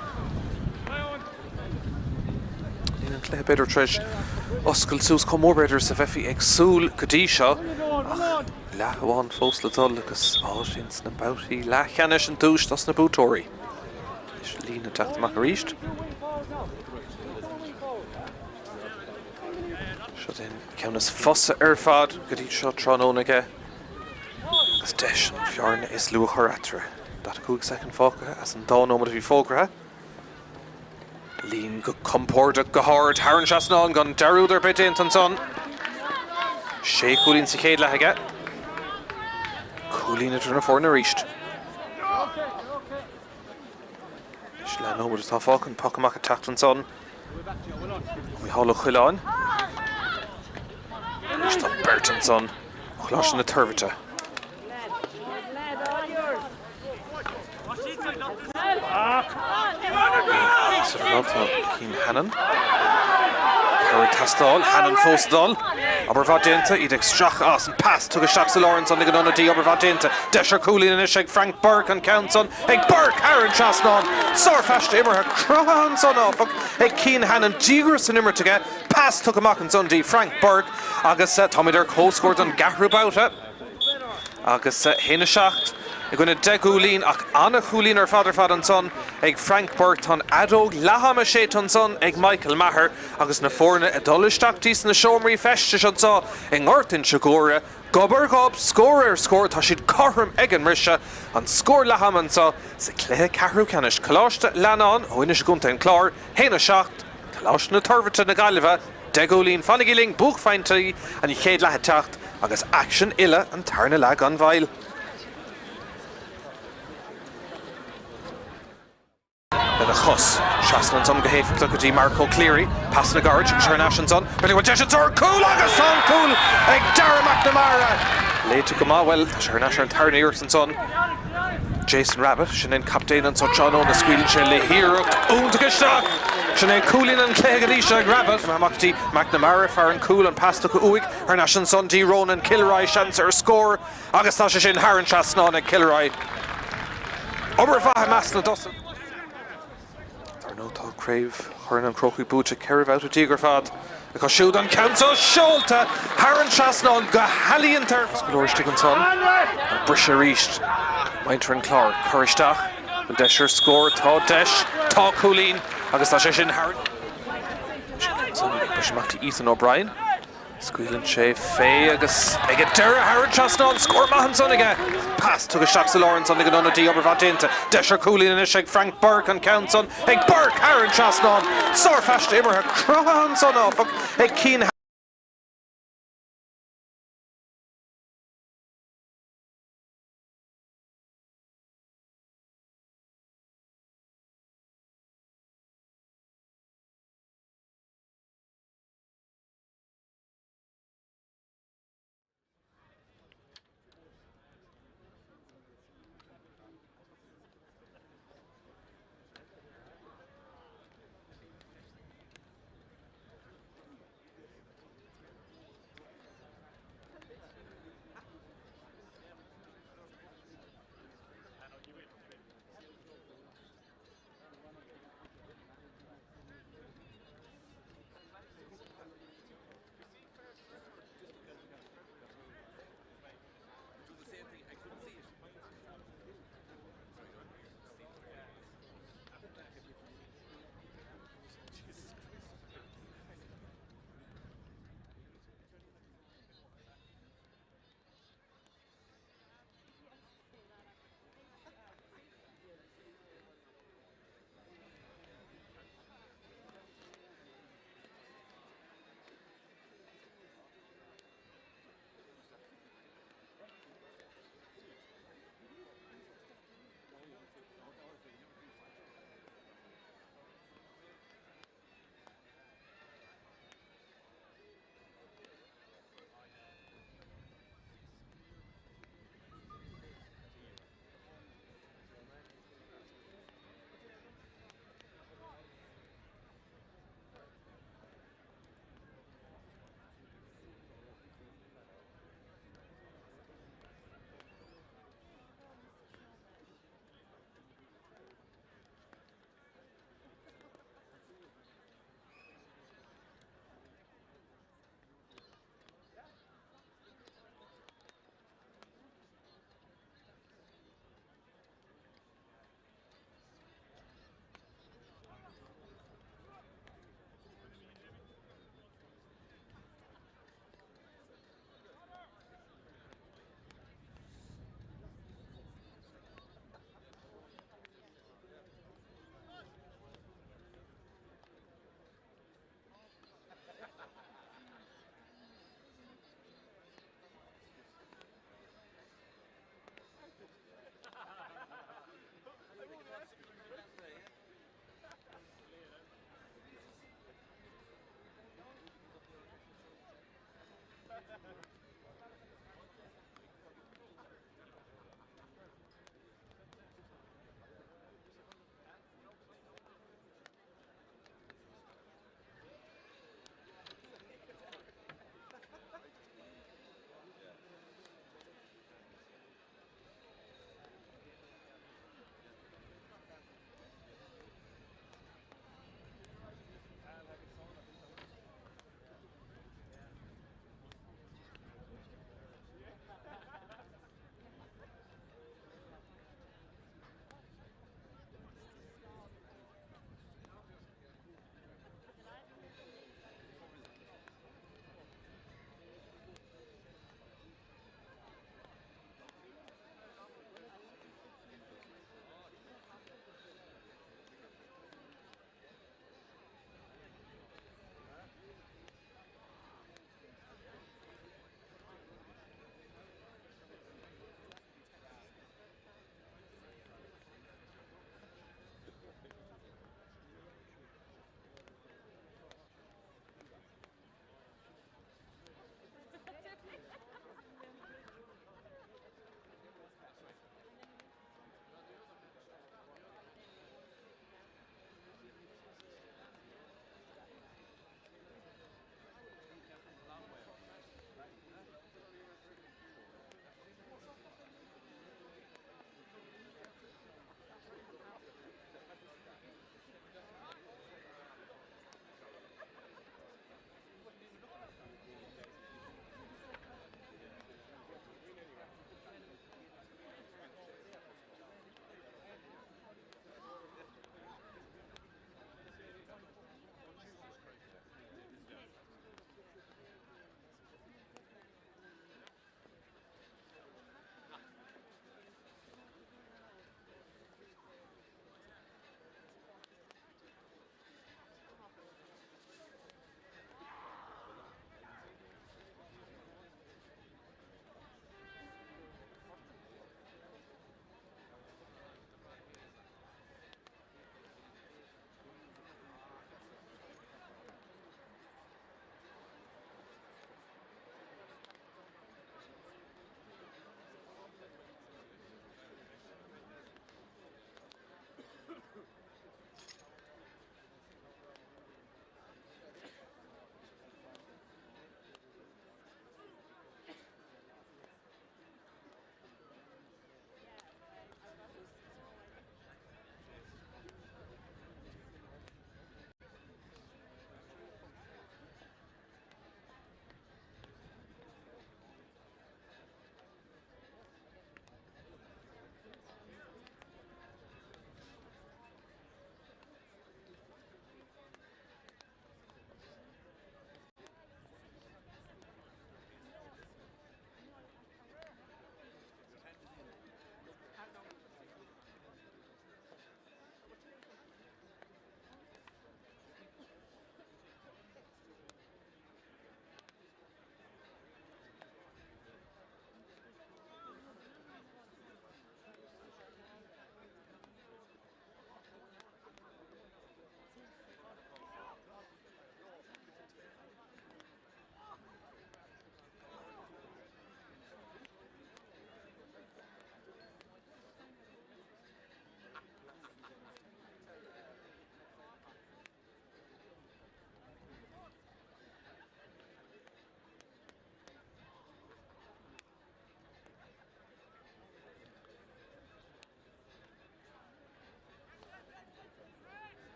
Níl an cluiche b'fhéidir tar éis oscailt suas chomh mór b'fhéidir is a bheifí ag súil go dtí seo ach leath amháin fós le dul agus áit ins na babhtaí leathcheannais an duais dos na buaiteoirí. Anois Leen ag teacht amach arís. Seo é an ceann is fusa ar fad go dtí seo tráthnóna aige agus deis an bhearna is lú a chur eatarthu. 45 soicind fágtha as an dá nóiméad a bhí fógartha. Leen go compordach go hard thar an trasnán gan dearúd ar bith déanta ansan. Sé chúilín sa chéad leath aige. Cúilín idir na foirne arís. Anois leath nóiméad atá fágtha, an poc amach ag teacht ansan ó Mhícheál Ó Coileáin. Anois tá beirt ansan ó Choláiste na Toirbhirte. Sa tá Cian Hannon. Cabhair ag teastáil, Hannon fós ag dul. Obair mhaith déanta, iad ag stracadh as an pas tugtha isteach sa lár ansan ag an ionadaí, obair mhaith déanta. Deis ar chúilín anois ag Frank Burke, an ceann san ag Burke thar an trasnán. Sárphaiste imeartha cruthaithe ansan áfach ag Cian Hannon, díograis san imirt aige, pas tugtha amach ansan dtí Frank Burke agus táimid ar comhscór don gceathrú babhta. Agus 1-7 i gcoinne 10 gcúilín ach an-chúilín ar fad ar fad ansan ag Frank Burke. Tá an fheadóg leath-ama séidte ansan ag Michael Maher agus na foirne ag dul isteach dtí sna seomraí feistis anseo i nGort Inse Guaire. Gob ar ghob, scór ar scór, tá siad cothrom ag an mbriseadh. An scór leath-ama anseo sa chluiche ceathrú ceannais. Coláiste Leannáin ó Inis i gContae an Chláir, 1-7, Coláiste na Toirbhirte na Gaillimhe, 10 gcúilín. Fanaigí linn, buaicphointí an chéad leath ag teacht agus aicsean uile an tarna leath gan mhoill. Lena chos, trasna ansan go héifeachtach go dtí Mark O'Cleary. Pasanna gairid agus thar n-ais ansan. B'fhéidir go bhfuil deis anseo ar chúl agus tá an cúl ag Darragh McNamara! Léite go maith, bhuel, tá sé thar n-ais ar an tarna iarracht ansan. Jason Rabbitte, sin é an captaen anseo tráthnóna, scaoileann sé le hiarracht iontach isteach! Sin é cúilín an chluiche go dtí seo ag Rabbitte. Amach go dtí McNamara, fear an chúil, an pas tugtha uaidh, thar n-ais ansan dtí Ronan Kilroy, seans ar scór agus tá sé sin thar an trasnán ag Kilroy. Obair mhaith i measc na dtosaithe. Dar ndóigh tá Craobh Chorn an Chrócaigh buaite 14 bhabhta ar fad acu siúd. An ceann seo seolta thar an trasnán go healaíonta ar fad. Go leor istigh ansan. An briseadh arís. Muintir an Chláir. Cur isteach. Bhfuil deis ar scór? Tá deis. Tá cúilín. Agus tá sé sin thar. Briseadh amach do Ethan O'Brien. Scaoileann sé fé agus ag an deireadh thar an trasnán, scór maith ansan aige! Pas tugtha isteach sa lár ansan ag an ionadaí, obair mhaith déanta. Deis ar chúilín anois ag Frank Burke, an ceann san ag Burke thar an trasnán! Sárphaiste imeartha cruthaithe ansan áfach ag Cian.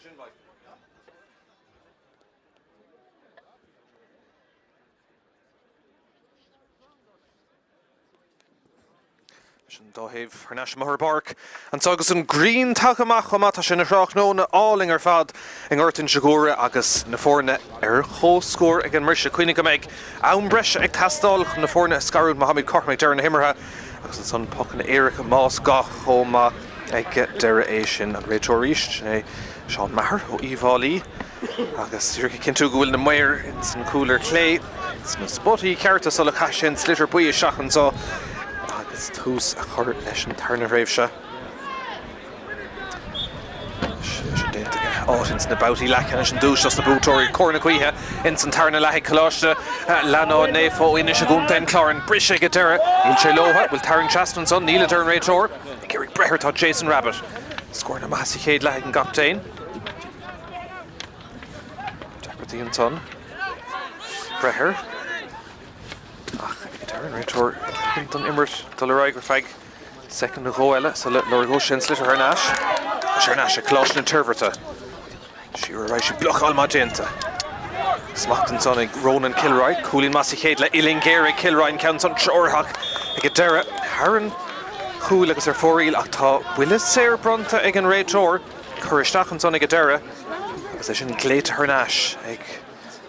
Leis an dá thaobh thar n-ais amuigh ar an bpáirc anso agus an ghrian tagtha amach chomh maith. Tá sé ina thráthnóna álainn ar fad i nGort Inse Guaire agus na foirne ar comhscór ag an mbriseadh. Cuimhnigh go mbeidh am breise ag teastáil chun na foirne a scarúint má tháimid cothrom ag deireadh na himeartha agus ansan pocanna éirice más gá chomh maith ag deireadh. É sin an réiteoir arís, sin é Seán Maher ó Uíbh Fhailí agus díreach ag cinntiú go bhfuil na maoir ins an cúl ar clé. Sna spotaí cearta sula chaith sé an sliotar buí isteach anseo agus tús a chur leis an tarna thréimhse. Sin déanta aige. Áit ins na babhtaí leathcheannais an duais dos na buaiteoirí. Cóir na gaoithe ins an tarna leath ag Coláiste Leannáin Naofa ó Inis i gContae an Chláir. An briseadh ag an deireadh. Níl sé leobhtha. Bhfuil tarraingt trasna ansan? Níl a deir an réiteoir. Ag iarraidh breith air tá Jason Rabbitte. Scóranna maithe sa chéad leath ag an gcaptaen. Deacrachtaí ansan. Breith air. Ach ag an deireadh an réiteoir ag ligean don imirt dul ar aghaidh ar feadh soicind nó dhó eile sula lorgóidh sé an sliotar thar n-ais. Tá sé thar n-ais ag Coláiste na Toirbhirte. Siar ar aghaidh sí blocáil maith déanta. Smacht ansan ag Ronan Kilroy. Cúilín maith sa chéad leath. Uillinn ghéar ag Kilroy an ceann san treoraitheach ag an deireadh thar an chúl agus ar fóraoil ach tá buille saor bronnta ag an réiteoir. Cur isteach ansan ag an deireadh agus é sin glaoite thar n-ais ag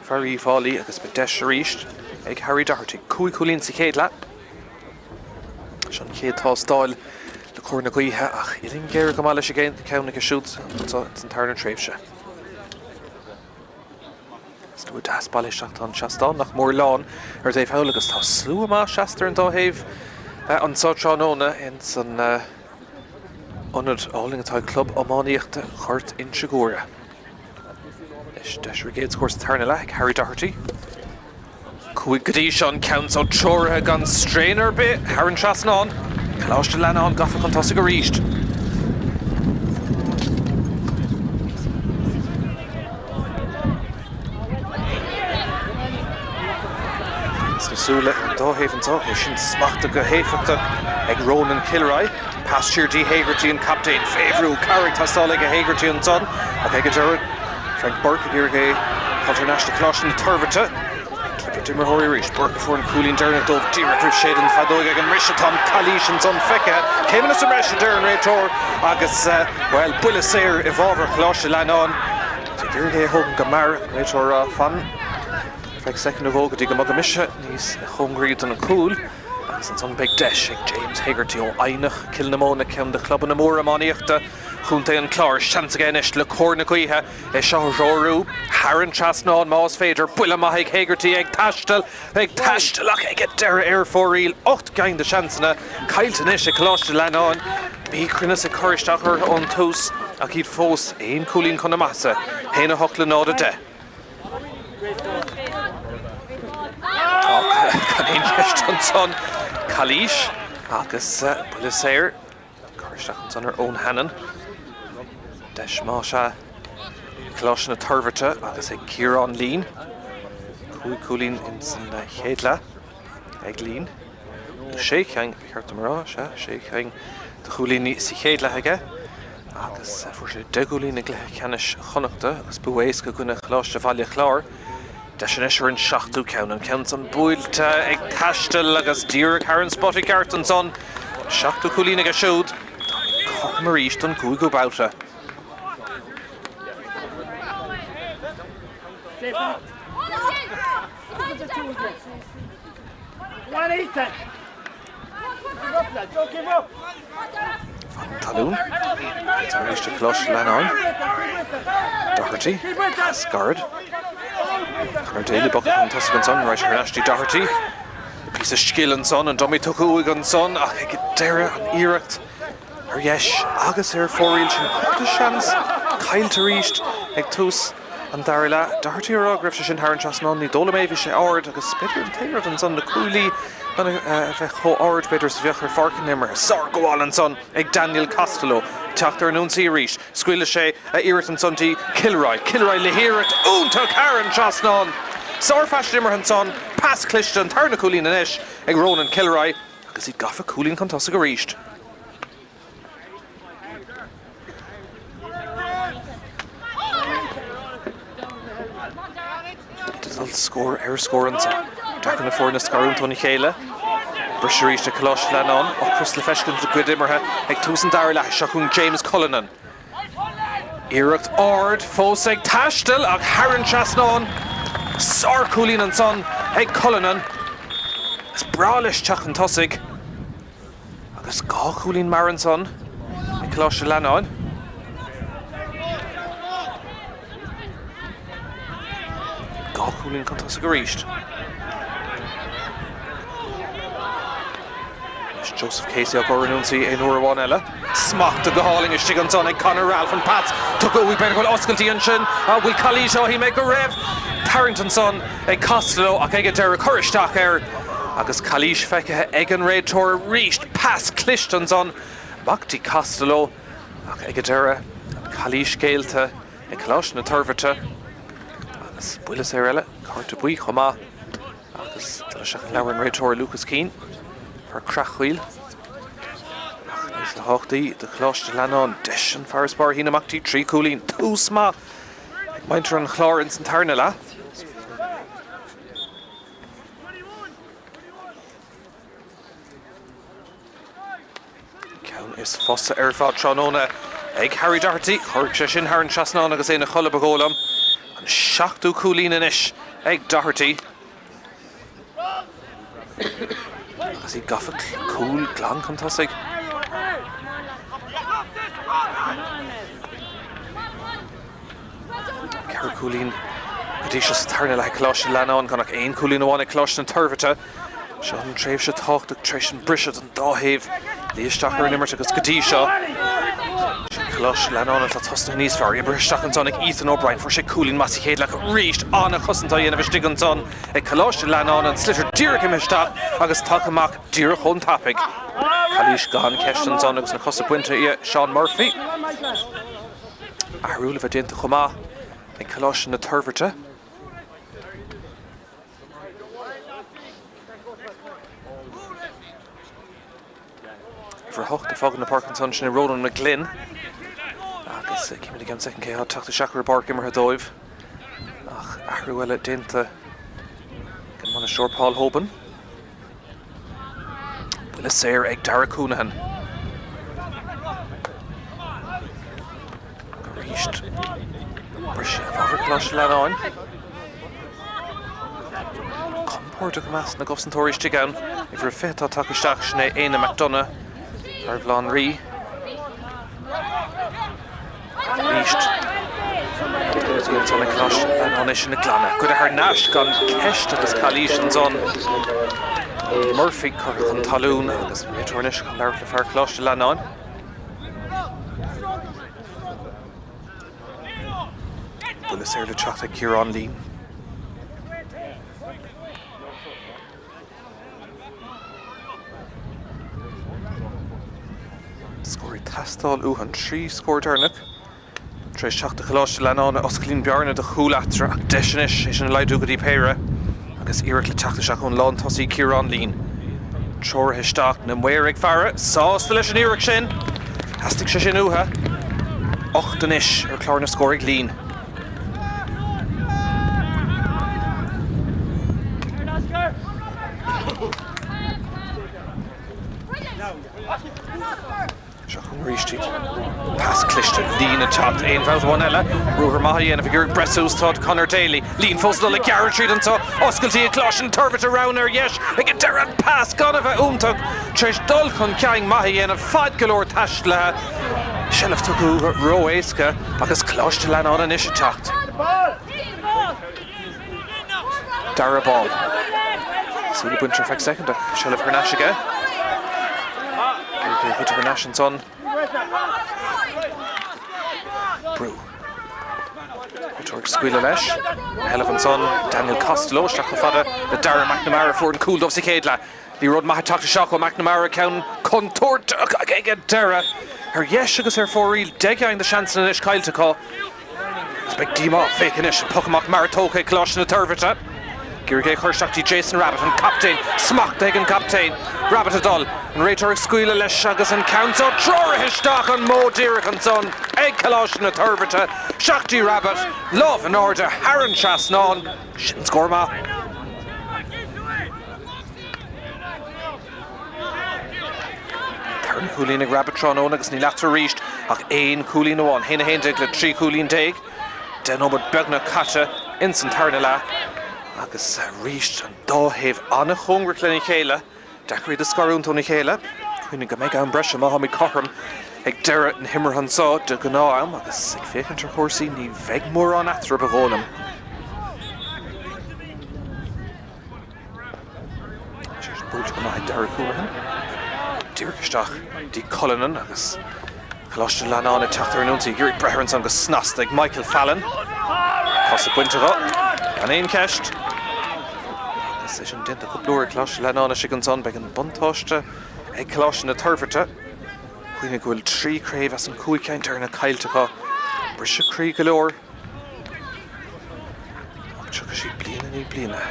fear Uíbh Fhailí agus beidh deis arís ag Harry Doherty. 5 chúilín sa chéad leath. Seo an chéad tástáil le cóir na gaoithe ach uillinn ghéar go maith leis an gceann aige siúd anseo ins an tarna tréimhse. Slua deas bailithe isteach tá an seastán nach mór lán ar an dtaobh thall agus tá slua maith seasta ar an dá thaobh anseo tráthnóna ins an ionad álainn atá ag Club Iománaíochta Ghort Inse Guaire. Anois deis ar an gcéad scór sa tarna leath ag Harry Doherty. 5 go dtí seo an ceann so treoraithe gan straon ar bith thar an trasnán. Coláiste Leannáin gafa chun tosaigh arís. Sna súile ar an dá thaobh anseo, é sin smachtaithe go héifeachtach ag Ronan Kilroy. Pas siar dtí Hegarty an captaen fé bhrú, cabhair ag teastáil aige Hegarty ansan ach ag an deireadh Frank Burke ag iarraidh é a chur thar n-ais do Choláiste na Toirbhirte. Clipeadh d'imreoirí arís. Burke a fuair an cúilín deireanach dóibh díreach roimh séideadh na feadóige ag an mbriseadh. Tá an calaois ansan feicthe. Céimeanna sa mbreis a deir an réiteoir agus, bhuel, buille saor i bhfabhar Choláiste Leannáin. Tá ag iarraidh é a thógaint go mear ach an réiteoir ag rá fan ar feadh soicind nó dhó go dtí go mboga mise níos cóngaraí don chúl agus ansan beidh deis ag James Hegarty ó Eidhneach, Cill na Móna, ceann de chlubanna móra iománaíochta Chontae an Chláir, seans aige anois le cóir na gaoithe é seo a threorú thar an trasnán más féidir. Buille maith ag Hegarty ag taisteal, ag taisteal ach ag an deireadh ar fóraoil. 8 gceann de sheansanna caillte anois ag Coláiste Leannáin. Míchruinneas ag cur isteach orthu ón tús ach iad fós aon chúilín chun na maitheasa, 1 8 le 0 10. Tá gan aon cheist ansan calaois agus buille saor. Cur isteach ansan ar Eoin Hannon. Deis más ea ag Coláiste na Toirbhirte agus ag Ciarán Leen. 5 cúilín ins an chéad leath ag Leen. Nó sé cheann, ba cheart dom a rá, sea, sé cheann de chúilíní sa chéad leath aige. Agus fuair sé 10 gcúilín i gcluiche ceannais Chonnachta agus bua éasca i gcoinne Choláiste Bhaile Chláir. Deis anois ar an seachtú ceann, an ceann san buailte ag taisteal agus díreach thar an spota ceart ansan. Seachtú cúilín aige siúd. Táimid cothrom arís don gcúigiú babhta. Fan talún. Arís ag Coláiste Leannáin. Doherty. Pas gairid. Conor Daly bogtha chun tosaigh ansan. Right thar n-ais dtí Doherty. Píosa scil ansan. An dummy tugtha uaidh ansan ach ag deireadh an iarracht ar dheis agus ar fóraoil sin cúpla seans caillte arís ag tús an dara leath. Doherty ag rá go raibh sé sin thar an trasnán, ní dóigh liom é, bhí sé ard agus b'fhéidir an t-aon rud ansan na cuaillí gan a bheith chomh ard b'fhéidir is a bheadh ar pháirc na himeartha. Sárghabháil ansan ag Daniel Costello. Teacht ar an ionsaí arís. Scaoileadh sé a iarracht ansan dtí Kilroy. Kilroy le hiarracht iontach thar an trasnán. Sárphaisean imeartha ansan. Pas cliste, an tarna cúilín anois ag Ronan Kilroy agus iad gafa cúilín chun tosaigh arís. bhfuil scór ar scór anseo. Deacair na foirne a scarúint óna chéile. Briseadh arís ag Coláiste Leannáin. Ocras le feiscint a gcuid imeartha ag tús an dara leath. Seo chugainn James Cullinan. Iarracht ard fós ag taisteal ach thar an trasnán. Sárchúilín ansan ag Cullinan. Is breá leis teacht chun tosaigh. Agus 2 chúilín mear ansan ag Coláiste Leannáin. 2 chúilín chun tosaigh arís. Anois Joseph Casey á gcur in ionsaí aon uair amháin eile. Smachtaithe go hálainn istigh ansan ag Conor Ralph. An pas tugtha uaidh b'fhéidir go bhfuil oscailtí ansin. An bhfuil calaois á shíl mé go raibh tarraingt ansan ag Costello ach ag an deireadh cur isteach air agus calaois feicthe ag an réiteoir arís. Pas cliste ansan amach dtí Costello ach ag an deireadh an calaois géillte ag Coláiste na Toirbhirte agus buille saor eile, cárta buí chomh maith agus dul isteach chun labhair an réiteoir Lucas Keane, fear Creachchoill. Ach níos tábhachtaí do Choláiste Leannáin, deis an farasbarr a shíneadh amach dtí 3 chúilín. Tús maith ag muintir an Chláir ins an tarna leath. Ceann is fusa ar fad tráthnóna ag Harry Doherty. Chorraigh sé sin thar an trasnán agus é ina chodladh ba dhóigh liom. An seachtú cúilín anois ag Doherty. Agus iad gafa cúl glan chun tosaigh. 4 chúilín go dtí seo sa tarna leath ag Coláiste Leannáin, gan ach aon chúilín amháin ag Coláiste na Toirbhirte. Seo an tréimhse tábhachtach tar éis an briseadh don dá thaobh luí isteach ar an imirt agus go dtí seo, sin Coláiste Leannáin atá tosnaithe níos fearr. Oibrithe isteach ansan ag Ethan O'Brien, fuair sé cúilín maith sa chéad leath arís. An-chosaint á dhéanamh istigh ansan ag Coláiste Leannáin, an sliotar díreach imithe isteach agus tagtha amach díreach chomh tapaidh. Calaois gan ceist ansan agus na cosa bainte dhe Seán Murphy. Athrú le bheith déanta chomh maith ag Coláiste na Toirbhirte. Uimhir 8 ag fágáil na páirce ansan, sin é Ronan McGlynn. Agus cífimid i gceann soicind cé atá ag teacht isteach ar an bpáirc imeartha dóibh. Ach athrú eile déanta ag an mbainisteoir Paul Hoban. Buille saor ag Darragh Counihan. Arís briseadh i bhfabhar Choláiste Leannáin. Compordach i measc na gcosantóirí istigh ann. Uimhir 20 atá tagtha isteach, sin é Éanna McDonagh, fear Bhaile Átha an Rí. Arís, Bhí ansan ag Coláiste Leannáin é sin a ghlanadh. Goidte thar n-ais gan ceist agus calaois ansan. Murphy curtha chun talún agus an réiteoir anois chun labhairt le fear Choláiste Leannáin. Buille saor le teacht ag Ciarán Leen. Scór ag teastáil uathu, an 3 scór deireanach tar éis teacht do Choláiste Leannáin a osclaíonn bearna de chúl eatarthu ach deis anois é sin a laghdú go dtí péire agus iarracht le teacht isteach ón lántosaí Ciarán Leen. Treoraithe isteach, na maoir ag faire, sásta leis an iarracht sin. Theastaigh sé sin uathu. 8 anois ar chlár na scór ag Leen. Seo chugainn arís iad. Pas cliste, Leen ag teacht, aon bhabhta amháin eile. Ruathar maith á dhéanamh ag iarraidh breith suas tá Conor Daly. Leen fós ag dul ag gearradh tríd anseo. Oscailtí ag Coláiste na Toirbhirte roghnaithe ar dheis ag an deireadh. An pas gan a bheith iontach tar éis dul chun cinn maith a dhéanamh. Fad go leor taistealaithe. Seilbh tugtha ró-éasca agus Coláiste Leannáin anois ag teacht. Dara Ball. Súile bainte ar feadh soicind ach seilbh thar n-ais aige. Cé chuid thar n-ais ansan? Brú. Réiteoir ag scaoileadh leis. An sheilbh ansan, Daniel Costello isteach chomh fada le Darragh McNamara fuair an cúl dóibh sa chéad leath. Liathróid maith ag teacht isteach ó McNamara, ceann contúirteach ach ag an deireadh, ar dheis agus ar fóraoil, 10 gceann de seansanna anois caillte acu. Agus beidh díomá, féach anois, an poc amach mear tógtha ag Coláiste na Toirbhirte. Ag iarraidh é a chur isteach dtí Jason Rabbitte, an captaen, smachtaithe ag an gcaptaen. Rabbitte ag dul. An réiteoir ag scaoileadh leis agus an ceann seo treoraithe isteach an modh díreach ansan ag Coláiste na Toirbhirte. Isteach dtí Rabbitte, lámh in airde thar an trasnán. Sin scór maith. Tarna cúilín ag Rabbitte tráthnóna agus níl eatarthu arís ach aon chúilín amháin. 1-11 le 13 chúilín. 10 nóiméad beagnach caite ins an tarna leath agus arís an dá thaobh an-chóngarach lena chéile. Deacair iad a scarúint óna chéile. Cuimhnigh go mbeidh am breise má tháimid cothrom ag deireadh na himeartha anseo de ghnáth-am agus ag féachaint ar chúrsaí ní bheidh mórán eatarthu ba dhóigh liom. Sé sin buailte go maith ag Darragh Coolahan. Díreach isteach dtí Cullinan agus Coláiste Leannáin ag teacht ar an ionsaí. Ag iarraidh breith air ansan go snasta ag Michael Fallon. Cosa bainte dho. Gan aon cheist. Agus é sin déanta cúpla uair ag Coláiste Leannáin istigh ansan. Beidh an buntáiste ag Coláiste na Toirbhirte. Cuimhnigh go bhfuil 3 craobh as an 5 ceann deireanach caillte acu. Briseadh croí go leor. Ach tiocfaidh siad bliain i ndiaidh bliana.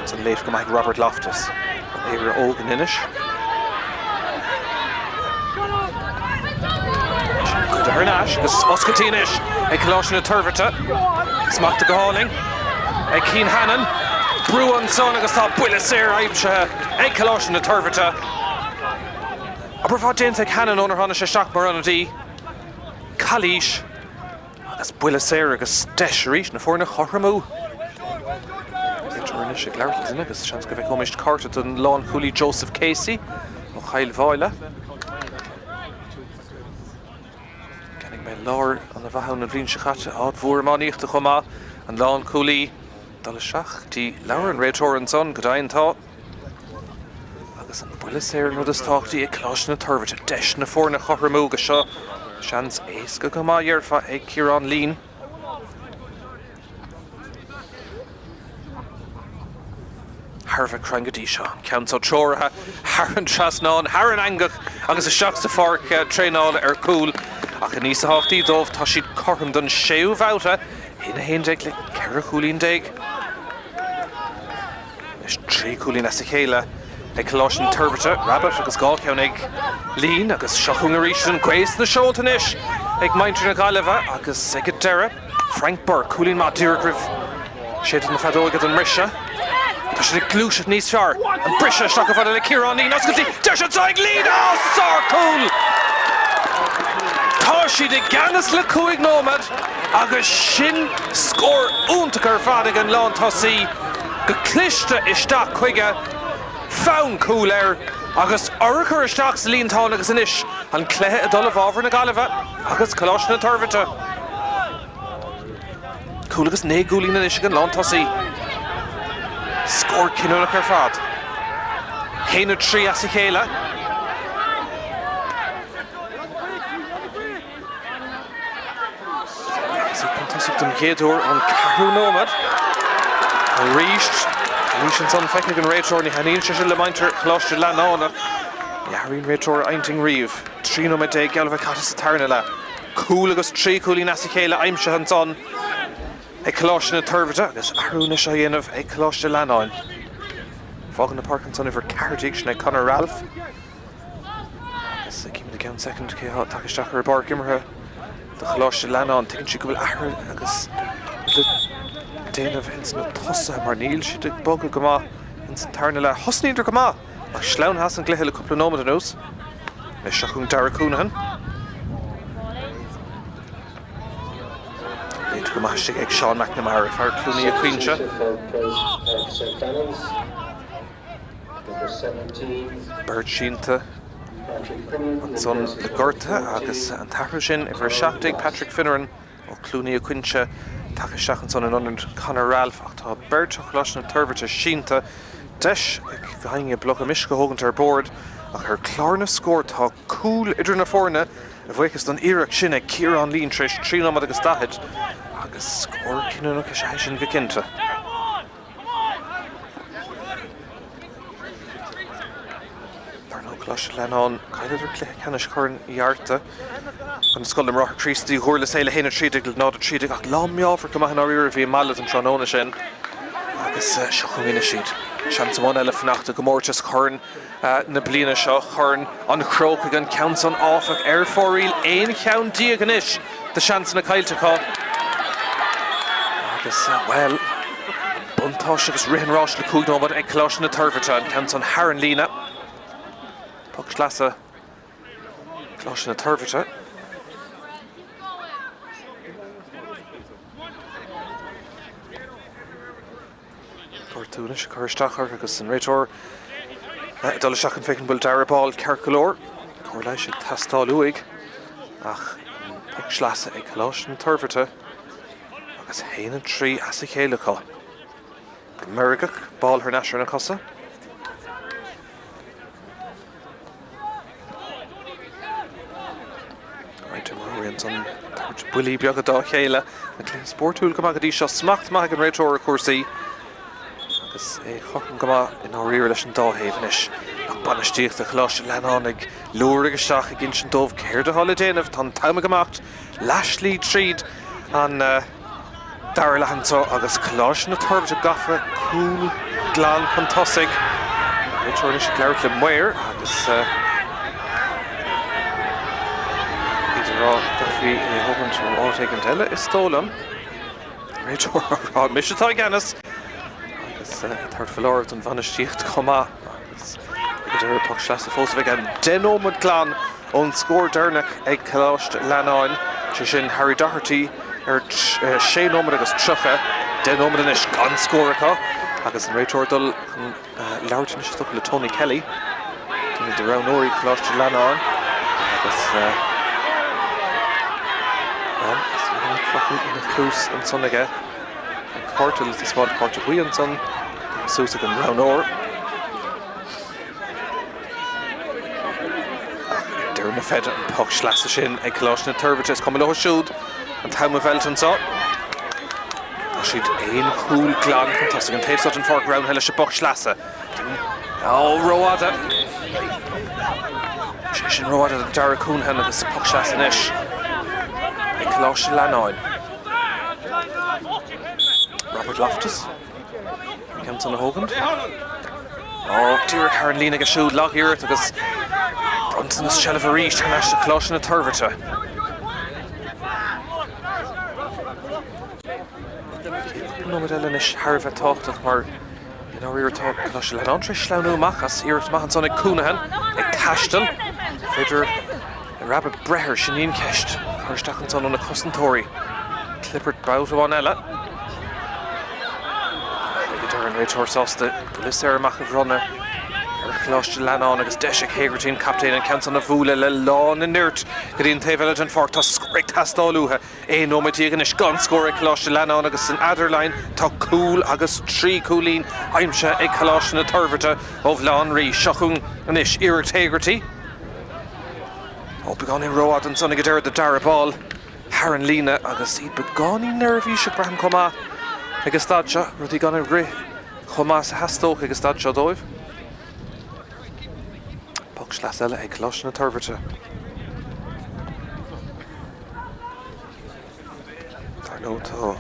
Ansan léite go maith ag Robert Loftus ó Éire Óg in Inis. Cuid thar n-ais agus oscailtí anois ag Coláiste na Toirbhirte. Smachta go hálainn ag Cian Hannon. Brú ansan agus tá buille saor aimsithe ag Coláiste na Toirbhirte. Obair mhaith déanta ag Hannon ónar tháinig sé isteach mar ionadaí. Calaois agus buille saor agus deis arís na foirne a chothromú. Réiteoir anois ag labhairt le duine agus seans go bhfeicfimid cárta don lánchúlaí Joseph Casey ó Chill Mháille. Cheannaigh mé leabhar ana mhaith ann an bhliain seo caite, áit mhór iománaíochta chomh maith, an lánchúlaí dul isteach dtí leabhar an réiteora ansan, go deimhin tá. Agus an buille saor an rud is tábhachtaí ag Coláiste na Toirbhirte, deis na foirne a chothromú agus seo seans éasca go maith dhéarfá ag Ciarán Leen. Thar a bheith cruinn go dtí seo, an ceann seo treoraithe thar an trasnán, thar an eangach agus isteach sa pháirc traenála ar cúl. Ach níos tábhachtaí dóibh, tá siad cothrom don séú bhabhta, 1-11 le 14 chúilín. Anois 3 chúilín as a chéile ag Coláiste na Toirbhirte, Rabbitte agus 2 cheann ag Leen agus seo chugainn arís an ghaoth sna seolta anois ag muintir na Gaillimhe agus ag an deireadh Frank Burke, cúilín maith díreach roimh séideadh na feadóige don mbriseadh. Tá siad ag gluaiseacht níos fearr. An briseadh isteach chomh fada le Ciarán Leen, oscailte, deis anseo ag Leen, á, sárchúl! Tá siad i gceannas le 5 nóiméad agus sin scór iontach ar fad ag an lántosaí. Go cliste isteach chuige, fonn cúil air agus urchar isteach sa líontán agus anois an cluiche ag dul i bhfabhar na Gaillimhe agus Coláiste na Toirbhirte. Cúl agus 9 gcúilín anois ag an lántosaí. Scór cinniúnach ar fad. 1-3 as a chéile. Agus iad chun tosaigh don chéad uair ón ceathrú nóiméad. Arís, arís ansan feicthe ag an réiteoir, ní thaitníonn sé sin le muintir Choláiste Leannáin ach ní athraíonn réiteoir a intinn riamh. 13 nóiméad geall le bheith caite sa tarna leath. Cúl agus 3 chúilín as a chéile aimsithe ansan ag Coláiste na Toirbhirte agus athrú anois á dhéanamh ag Coláiste Leannáin. Fágann na páirc ansan uimhir 14, sin é Conor Ralph. Agus címid i gceann soicind cé atá tagtha isteach ar an bpáirc imeartha do Choláiste Leannáin. Tuigeann siad go bhfuil athrú agus le déanamh ins na tosaithe mar níl siad ag bogadh go maith ins an tarna leath. Thosnaíodar go maith ach sleamhnaithe as an gcluiche le cúpla nóiméad anuas. Anois seo chugainn Darragh Counihan. Léite go maith istigh ag Seán McNamara, fear Chluain Uí Chaointe. Beirt sínte ansan le gortuithe agus an t-athrú sin, uimhir 17 Patrick Finneran ó Chluain Uí Chaointe tagtha isteach ansan in ionad Conor Ralph ach tá beirt ó Choláiste na Toirbhirte sínte. Deis ag gach éinne bloc uisce a thógaint ar bord ach ar chlár na scór tá cúl idir na foirne a bhuíochas don iarracht sin ag Ciarán Leen tar éis 3 nóiméad agus 40 agus scór cinniúnach is ea é sin go cinnte. Dar ndóigh, Coláiste Leannáin, chailleadar cluiche ceannais Chorn Uí Fhatharta chun Scoil na mBráithre Críostaí Dhurlas Éile 1-13 le 0-13 ach lá meáfar go maith i ndáiríre a bhí i mBaile an tráthnóna sin. Agus seo chugainn anois iad. Seans amháin eile fanacht i gcomórtas Chorn na bliana seo, Corn an Chrócaigh, an ceann san áfach ar fóraoil, 11 cheann anois de sheansanna caillte acu. Agus, bhuel, buntáiste agus rith an ráis le 5 nóiméad ag Coláiste na Toirbhirte, an ceann san thar an líne. Poc sleasa Coláiste na Toirbhirte. Gortú anois ag cur isteach orthu agus an réiteoir ag dul isteach chun féachaint an bhfuil Darragh Ball ceart go leor. Cóir leighis ag teastáil uaidh ach an poc sleasa ag Coláiste na Toirbhirte agus 1-3 as a chéile acu. Meirgeach, Ball thar n-ais ar na cosa. Roinnt imreoirí ansan ag tabhairt buillí beaga dá chéile. An cluiche spórtúil go maith go dtí seo. Smacht maith ag an réiteoir ar chúrsaí agus é cothrom go maith i ndáiríre leis an dá thaobh anois. Lucht bainistíochta Choláiste Leannáin ag liúirigh isteach ag insint dóibh céard atá le déanamh. Tá an t-am ag imeacht leathshlí tríd an. Dara leath anseo agus Coláiste na Toirbhirte gafa cúl glan chun tosaigh. An réiteoir anois ag labhairt le maor agus iad ag rá go gcaithfí é a thógaint ó áit éigin eile, is dóigh liom. An réiteoir á rá, mise atá i gceannas! Agus ag tabhairt foláireamh don bhainistíocht chomh maith. Agus ag an deireadh poc sleasa fós a bheidh ann. 10 nóiméad glan ón scór deireanach ag Coláiste Leannáin, sé sin Harry Doherty ar 6 nóiméad agus 30, 10 nóiméad anois gan scór acu agus an réiteoir ag dul chun labhairt anois is dócha le Tony Kelly, duine de roghnóirí Choláiste Leannáin agus bhuel, is minic focal ina chluas ansan aige. An cárta le taispeáint, cárta buí ansan suas ag an roghnóir. Ach ag deireadh na feide an poc sleasa sin ag Coláiste na Toirbhirte. Is cuma leo siúd an t-am a mheilt anseo. Tá siad aon chúl glan chun tosaigh. An taobh seo den pháirc roghnaithe leis an bpoc sleasa. Ó, rófhada. Sé sin rófhada do Dara Counihan agus poc sleasa anois ag Coláiste Leannáin. Robert Loftus. An ceann san a thógaint. Ó, díreach thar an líne aige siúd, lag-iarracht agus bronntanas seilbhe arís thar n-ais do Choláiste na Toirbhirte. Cúpla nóiméad eile anois thar a bheith tábhachtach mar i ndáiríre tá Coláiste Leannáin tar éis sleamhnú amach as iarracht maith ansan ag Counihan ag taisteal. Féidir le Rabbitte breith air, sin í an cheist. Cur isteach ansan ó na cosantóirí. Clippard babhta amháin eile. Ach ag an deireadh an réiteoir sásta buille saor amach a bhronnadh ar Choláiste Leannáin agus deis ag Hegarty an captaen an ceann san a bhualadh le lán a nirt go dtí an taobh eile den pháirc. Tá scór ag teastáil uathu. 11 nóiméad anois gan scór ag Coláiste Leannáin agus san eadarline tá cúl agus 3 chúilín aimsithe ag Coláiste na Toirbhirte ó Bhaile Átha an Rí. Seo chugainn anois iarracht Hegarty. Ó, beagáinín rófhada ansan ag an deireadh do Darragh Ball thar an líne agus iad beagáinín neirbhíseach, braithim chomh maith ag an staid seo, rudaí gan ag rith chomh maith is a theastódh ag an staid seo dóibh. Poc sleasa eile ag Coláiste na Toirbhirte. Dar ndóigh tá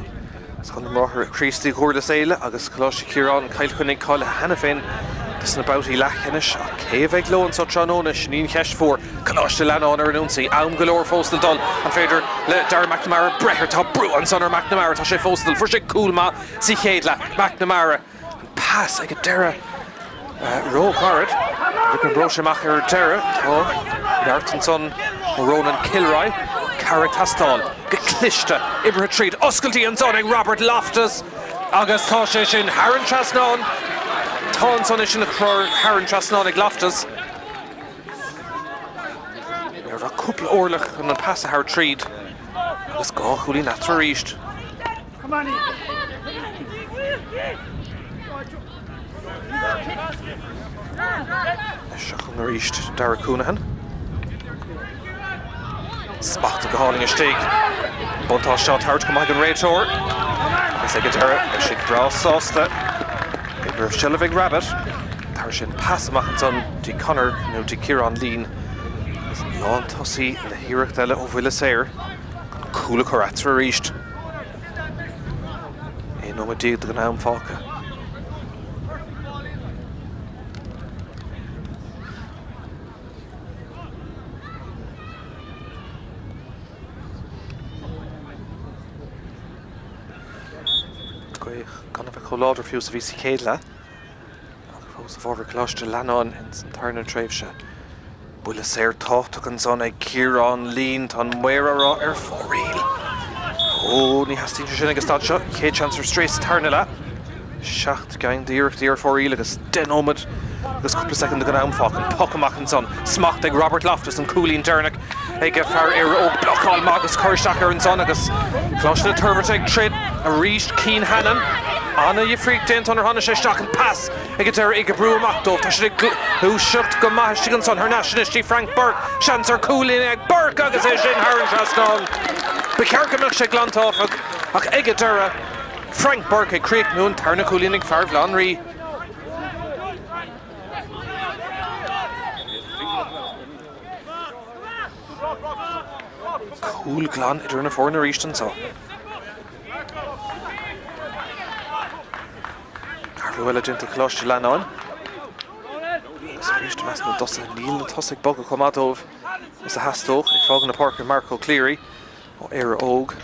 Scoil na mBráithre Críostaí Dhurlas Éile agus Coláiste Chiaráin, Cill Chainnigh cáilithe cheana féin dos na babhtaí leathcheannais ach cé a bheidh leo anseo tráthnóna, sin í an cheist mhór. Coláiste Leannáin ar an ionsaí, am go leor fós le dul. An féidir le Darragh McNamara breith air? Tá brú ansan ar McNamara, tá sé fós ag dul. Fuair sé cúl maith sa chéad leath. McNamara. An pas ag an deireadh róghairid. B'fhéidir go n-oibreoidh sé amach ar deireadh. Tá neart ansan ó Ronan Kilroy. Cabhair ag teastáil. Go cliste. Oibrithe tríd. Oscailtí ansan ag Robert Loftus agus tá sé sin thar an trasnán. Tá ansan é sin a chur thar an trasnán ag Loftus. Ní raibh ach cúpla orlach chun an pas a thabhairt tríd agus 2 chúilín eatarthu arís. Seo chugainn arís Darragh Counihan. Smachtaithe go hálainn istigh. Buntáiste á tabhairt go maith ag an réiteoir. Agus ag an deireadh beidh siad breá sásta go raibh seilbh ag Rabbitte. Tabharfaidh sé an pas amach ansan dtí Conor nó dtí Ciarán Leen. Agus an lántosaí le hiarracht eile ó bhuille saor chun cúl a chur eatarthu arís. 11 nóiméad den am fágtha. Gaoth gan a bheith chomh láidir fiú is a bhí sa chéad leath, ach fós i bhfabhar Choláiste Leannáin ins an tarna tréimhse. Buille saor tábhachtach ansan ag Ciarán Leen, tá an maor á rá ar fóraoil. Ó, ní theastaíonn sé sin ag an staid seo. Chéad seans ar strae sa tarna leath. 7 gceann d'iarrachtaí ar fóraoil agus 10 nóiméad agus cúpla soicind den am fágtha. An poc amach ansan. Smacht ag Robert Loftus, an cúilín deireanach ag fear Éire Óg. Blocáil maith agus cur isteach air ansan agus Coláiste na Toirbhirte ag troid arís. Cian Hannon. Ana-dhifríocht déanta nuair a tháinig sé isteach. An pas ag an deireadh ag oibriú amach dóibh. Tá siad ag gluaiseacht go maith istigh ansan. Thar n-ais anois dtí Frank Burke. Seans ar chúilín ag Burke agus é sin thar an trasnán. Ba cheart go mbeadh sé glanta áfach ach ag an deireadh Frank Burke ag críochnú an tarna cúilín ag fear Bhaile Átha an Rí. Cúl glan idir na foirne arís anseo. Athrú eile déanta ag Coláiste Leannáin. Agus arís i measc na dtosaithe, níl na tosaithe ag bogadh chomh maith dóibh is a theastódh. Ag fágáil na páirce Mark O'Cleary. Ó Éire Óg.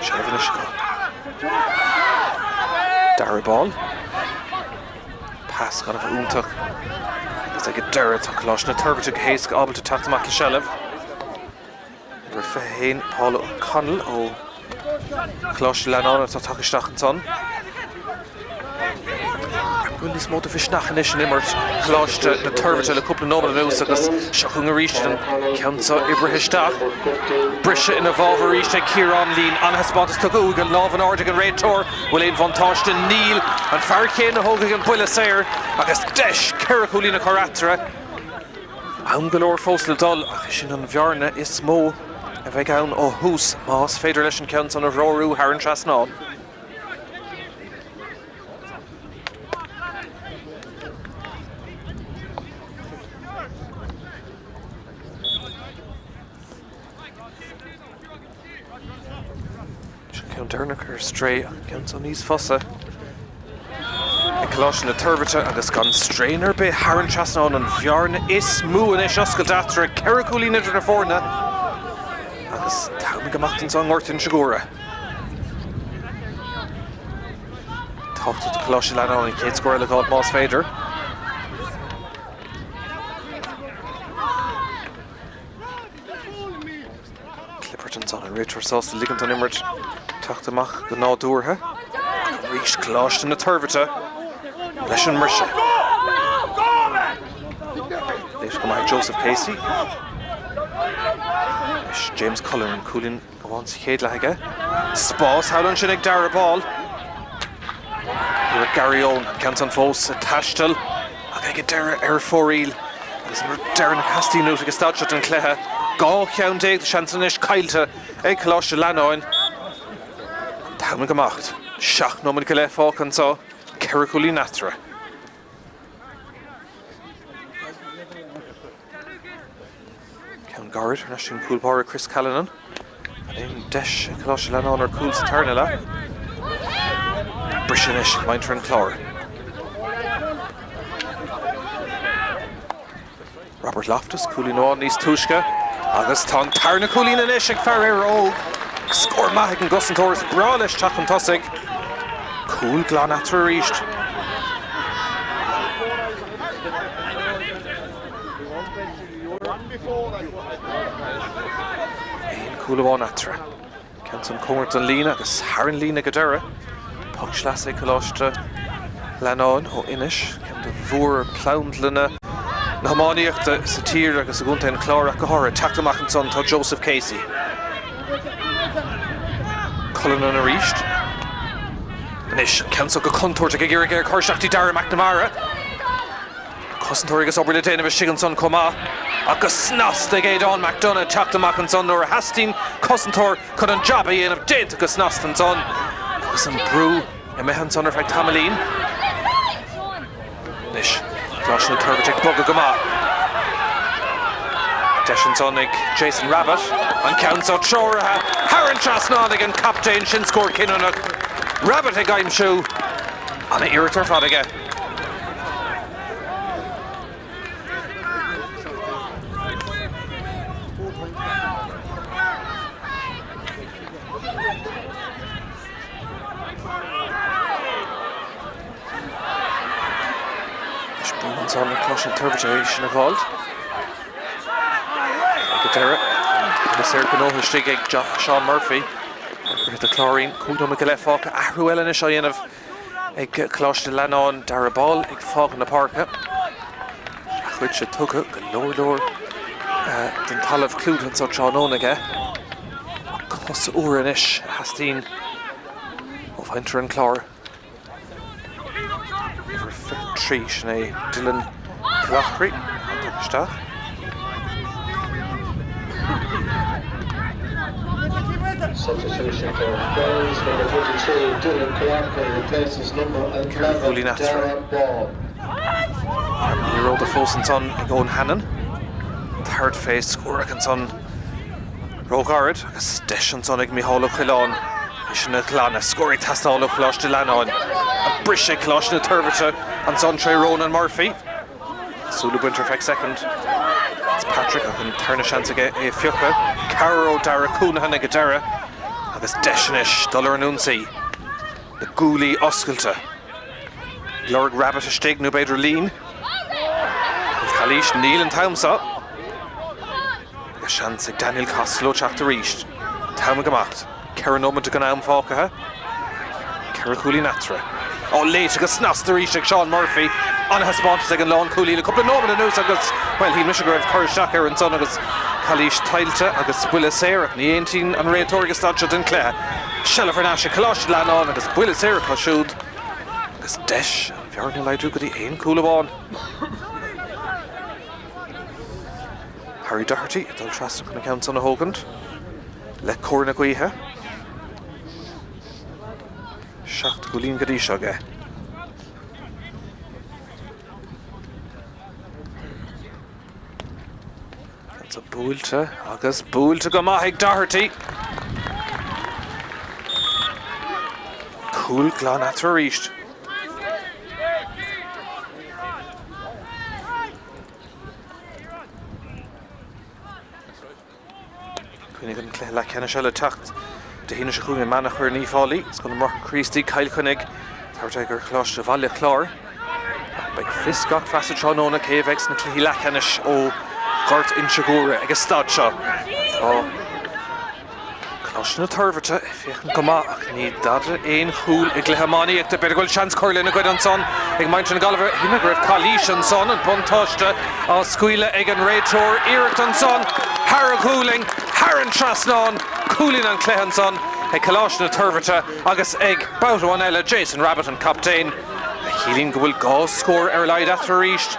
Seilbh anois acu. Darragh Ball. Pas gan a bheith iontach. Agus ag an deireadh tá Coláiste na Toirbhirte go héasca ábalta teacht amach le seilbh. Uimhir 21, Paul O'Connell ó Choláiste Leannáin atá tagtha isteach ansan. Go bhfuil níos mó de mhisneach anois in imirt Choláiste na Toirbhirte le cúpla nóiméad anuas agus seo chugainn arís an ceann seo oibrithe isteach. Briseadh ina bhfabhar arís ag Ciarán Leen. An-thaispeántas tugtha uaidh, an lámh in airde ag an réiteoir. Bhfuil aon bhuntáiste? Níl. An fear céanna a thógfaidh an buille saor agus deis 4 chúilín a chur eatarthu. Am go leor fós le dul ach sin an bhearna is mó a bheidh ann ó thús más féidir leis an ceann san a threorú thar an trasnán. Sin ceann deireanach ar strae ach an ceann seo níos fusa ag Coláiste na Toirbhirte agus gan straon ar bith thar an trasnán an bhearna is mó anois oscailte eatarthu, 4 chúilín idir na foirne agus an t-am ag imeacht anseo i nGort Inse Guaire. Tábhachtach do Choláiste Leannáin an chéad scór eile a fháil más féidir. Clibirt ansan, an réiteoir sásta ligint don imirt teacht amach go nádúrtha. Ach arís Coláiste na Toirbhirte leis an mbriseadh. Léite go maith ag Joseph Casey. Anois James Cullen, cúilín amháin sa chéad leath aige. Spás thall ansin ag Darragh Ball. Iarracht Gary Owen, an ceann san fós ag taisteal ach ag an deireadh ar fóraoil agus an rud deireanach a theastaíonn uait ag an staid seo den chluiche. 12 cheann de sheansanna anois caillte ag Coláiste Leannáin. An t-am ag imeacht. 7 nóiméad go leith fágtha anseo. 4 chúilín eatarthu. Ceann gairid thar n-ais an cúl báire Chris Callanan. Gan aon deis ag Coláiste Leannáin ar chúl sa tarna leath. Briseadh anois ag muintir an Chláir. Robert Loftus, cúilín amháin níos túisce agus tá an tarna cúilín anois ag fear Éire Óg. Scór maith ag an gcosantóir, is breá leis teacht chun tosaigh. Cúl glan eatarthu arís. Aon chúl amháin eatarthu. Ceann san cóngarach don líne agus thar an líne ag an deireadh. Poc sleasa ag Coláiste Leannáin ó Inis, ceann de mhórphlandlanna na hiománaíochta sa tír agus i gContae an Chláir ach go háirithe. Teacht amach ansan tá Joseph Casey. Cullinan arís. Anois an ceann so go contúirteach ag iarraidh é a chur isteach dtí Darragh McNamara. Cosantóirí agus obair le déanamh istigh ansan chomh maith ach go snasta ag Aodán McDonagh teacht amach ansan nuair a theastaíonn cosantóir chun an jab a dhéanamh déanta go snasta ansan agus an brú imithe ansan ar feadh tamaillín. Anois Coláiste na Toirbhirte ag bogadh go maith. Deis ansan ag Jason Rabbitte an ceann seo treoraithe thar an trasnán ag an captaen sin scór cinniúnach. Rabbitte ag aimsiú ana-iarracht ar fad aige. ansan ag Coláiste na Toirbhirte é sin a dh'fháilt. Ag an deireadh, an buille saor gnóthaithe istigh ag Seán Murphy. Rith do Chláirín, 5 nóiméad go leith fágtha. Athrú eile anois á dhéanamh ag Coláiste Leannáin. Darragh Ball ag fágáil na páirce. A chuidse tugtha go leor leor den talamh clúdaithe anso tráthnóna aige. Cosa úra anois a theastaíonn ó mhuintir an Chláir. Uimhir 23, sin é Dylan Killoughery atá tagtha isteach. Substitution for Ferns, number 23, Dylan Killoughery replaces number 11, Cúilín eatarthu. Darragh Ball. An liathróid fós ansan ag Eoin Hannon. Tabhairt fé scór ansan róghairid agus deis ansan ag Micheál Ó Coileáin é sin a ghlanadh. Scór ag teastáil ó Choláiste Leannáin. An briseadh ag Coláiste na Toirbhirte ansan tré Ronan Murphy. Súil ag baint ar feadh soicind. Fitzpatrick ach an tarna seans aige é a phiocadh. Cabhair ó Darragh Counihan ag an deireadh agus deis anois dul ar an ionsaí. Na guaillí oscailte. Ag lorg Rabbitte istigh nó b'fhéidir Leen. An calaois? Níl an t-am seo. Agus seans ag Daniel Costello teacht arís. An t-am ag imeacht. 4 nóiméad den am fágtha. 4 chúilín eatarthu. Á, léite go snasta arís ag Seán Murphy. An-thaispeántas ag an lánchúlaí le cúpla nóiméad anuas agus, bhuel, shíl mise go raibh cur isteach air ansan agus calaois tuillte agus buille saor ach ní aontaíonn an réiteoir ag an staid seo den chluiche. Seilbh thar n-ais ag Coláiste Leannáin agus buille saor acu siúd agus deis an bhearna a laghdú go dtí aon chúl amháin. Harry Doherty ag dul trasna chun an ceann san a thógaint le cóir na gaoithe. 7 gcúilín go dtí seo aige. Ceann buailte agus buailte go maith ag Doherty. Cúl glan eatarthu arís. Cuimhnigh an cluiche leathcheannais eile teacht Dé hAoine seo chugainn i Machaire na bhFáilí, Scoil na mBráithre Críostaí, Cill Chainnigh, tabhairt aghaidh ar Choláiste Bhaile Chláir. Beidh fios gach feasa tráthnóna cé a bheidh sna cluichí leathcheannais ó Ghort Inse Guaire ag an staid seo. Tá Coláiste na Toirbhirte ag féachaint go maith ach ní dada aon chúl i gcluiche iománaíochta. B'fhéidir go bhfuil seans cur lena gcuid ansan ag muintir na Gaillimhe. Shíl mé go raibh calaois ansan, an buntáiste á scaoileadh ag an réiteoir. Iarracht ansan thar a ghualainn, thar an trasnán. Cúilín an chluiche ansan ag Coláiste na Toirbhirte agus ag babhta amháin eile Jason Rabbitte an captaen a chiallaíonn go bhfuil 2 scór ar a laghad eatarthu arís.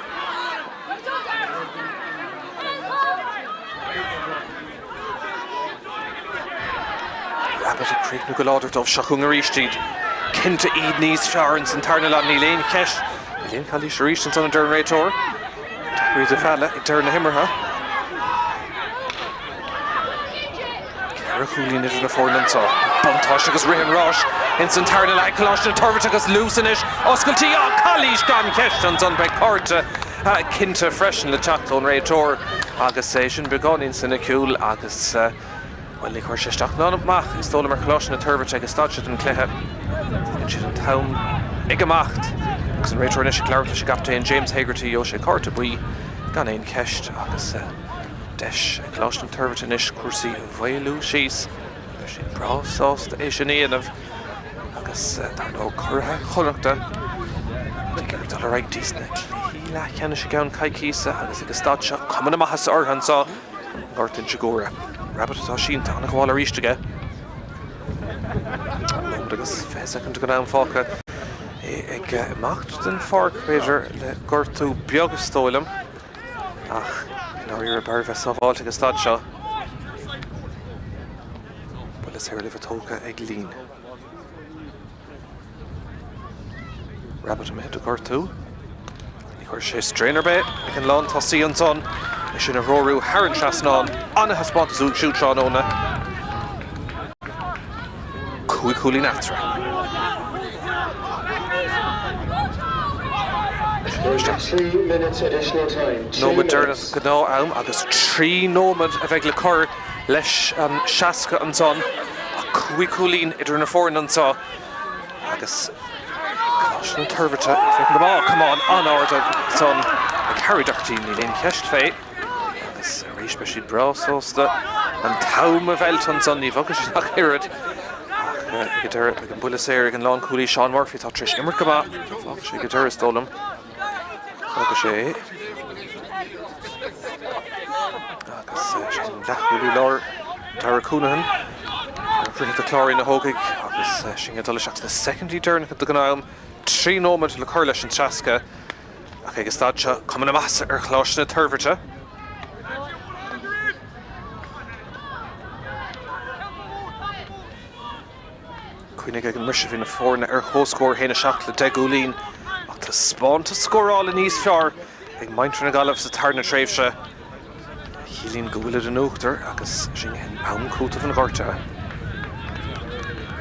Rabbitte ag críochnú go láidir dóibh. Seo chugainn arís iad. Cinnte iad níos fearr ins an tarna leath, níl aon cheist. Níl aon chalaois arís ansan a deir an réiteoir. Deacair iad a mhealladh ag deireadh na himeartha. 4 chúilín idir na foirne anseo. Buntáiste agus rith an ráis ins an tarna leath ag Coláiste na Toirbhirte agus luas anois. Oscailtí á calaois gan cheist ansan. Beidh cárta cinnte freisin le teacht ón réiteoir agus é sin beagáinín soiniciúil agus, bhuel, ní chuir sé isteach ná amach is dóigh liom ar Choláiste na Toirbhirte ag an staid seo den chluiche. Bíonn siad an t-am ag imeacht agus an réiteoir anois ag labhairt leis an gcaptaen James Hegarty. Gheobhaidh sé cárta buí gan aon cheist agus deis ag Coláiste na Toirbhirte anois cúrsaí a mhaolú síos. Beidh siad breá sásta é sin a dhéanamh. Agus dar ndóigh curaithe Chonnachta ag iarraidh dul ar aghaidh dtí sna cluichí leathcheannais i gceann coicíosa agus ag an staid seo cuma na maitheasa orthu anseo i nGort Inse Guaire. Rabbitte atá sínte, an-ghabháil arís aige. Nóiméad agus 20 soicind den am fágtha. É ag imeacht den pháirc b'fhéidir le gortú beag is dóigh liom. Ach i ndáiríre b'fhearr a bheith sábháilte ag an staid seo. Buille saor libh tógtha ag Leen. Rabbitte imithe de ghortú. Ní chuir sé strain ar bith ag an lántosaí ansan. É sin a threorú thar an trasnán. An-thaispeántas uaidh siúd tráthnóna. 5 chúilín eatarthu. Nóiméad deireanach gnáth-am agus 3 nóiméad a bheidh le cur leis an 60 ansan. Ach 5 chúilín idir na foirne anseo agus Coláiste na Toirbhirte ag féachaint go maith. Camán an-ard. ansan ag Harry Doherty, níl aon cheist fé. Agus arís beidh siad breá sásta an t-am a mheilt ansan, ní bhogfaidh siad ach oiread. Ach ag an deireadh beidh an buille saor ag an lánchúlaí Seán Murphy atá tar éis imirt go maith. Fágfaidh sé ag an deireadh is dóigh liom. Fágfaidh sé é. Agus sin an leathchúlaí láir Darragh Counihan. Fear Droichead Átha Cláir na hÓgaigh agus sinn ag dul isteach sna soicindí deireanacha den am. 3 nóiméad le cur leis an 60 ach ag an staid seo, cuma na maitheasa ar Choláiste na Toirbhirte. Cuimhnigh ag an mbriseadh bhí na foirne ar comhscór 1-7 le 10 gcúilín ach taispeántas scórála níos fearr ag muintir na Gaillimhe sa tarna tréimhse a chiallaíonn go bhfuilid in uachtar agus sinn in am cúitimh an ghortaithe.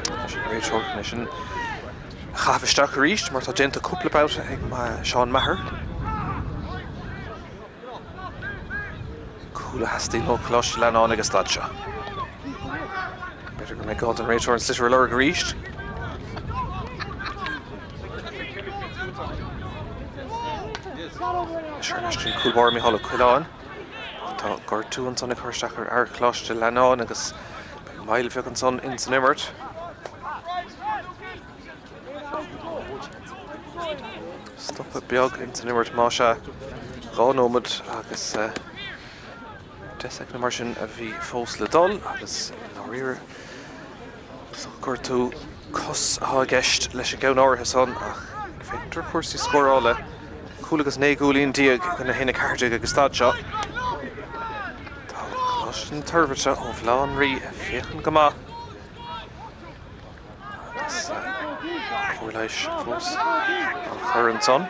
Leis an réiteoir chun é sin a chaitheamh isteach arís mar atá déanta cúpla babhta ag Seán Maher. Cúl a theastaíonn ó Choláiste Leannáin ag an staid seo. B'fhéidir go mbeidh gá don réiteoir an sliotar a lorg arís. Anois thar n-ais go dtí an cúl báire Mícheál Ó Coileáin. Tá gortú ansan ag cur isteach ar fhear Choláiste Leannáin agus beidh moill bheag ansan ins an imirt. Stopadh beag ins an imirt más ea. 2 nóiméad agus 10 soicind mar sin a bhí fós le dul agus i ndáiríre is gortú cos atá i gceist leis an gceann áirithe san ach ag féachaint ar chúrsaí scórála, cúl agus 19 gcúilín in aghaidh 1-14 ag an staid seo. Tá Coláiste na Toirbhirte ó Bhaile Átha an Rí ag féachaint go maith. Agus cóir leighis fós á chur ansan.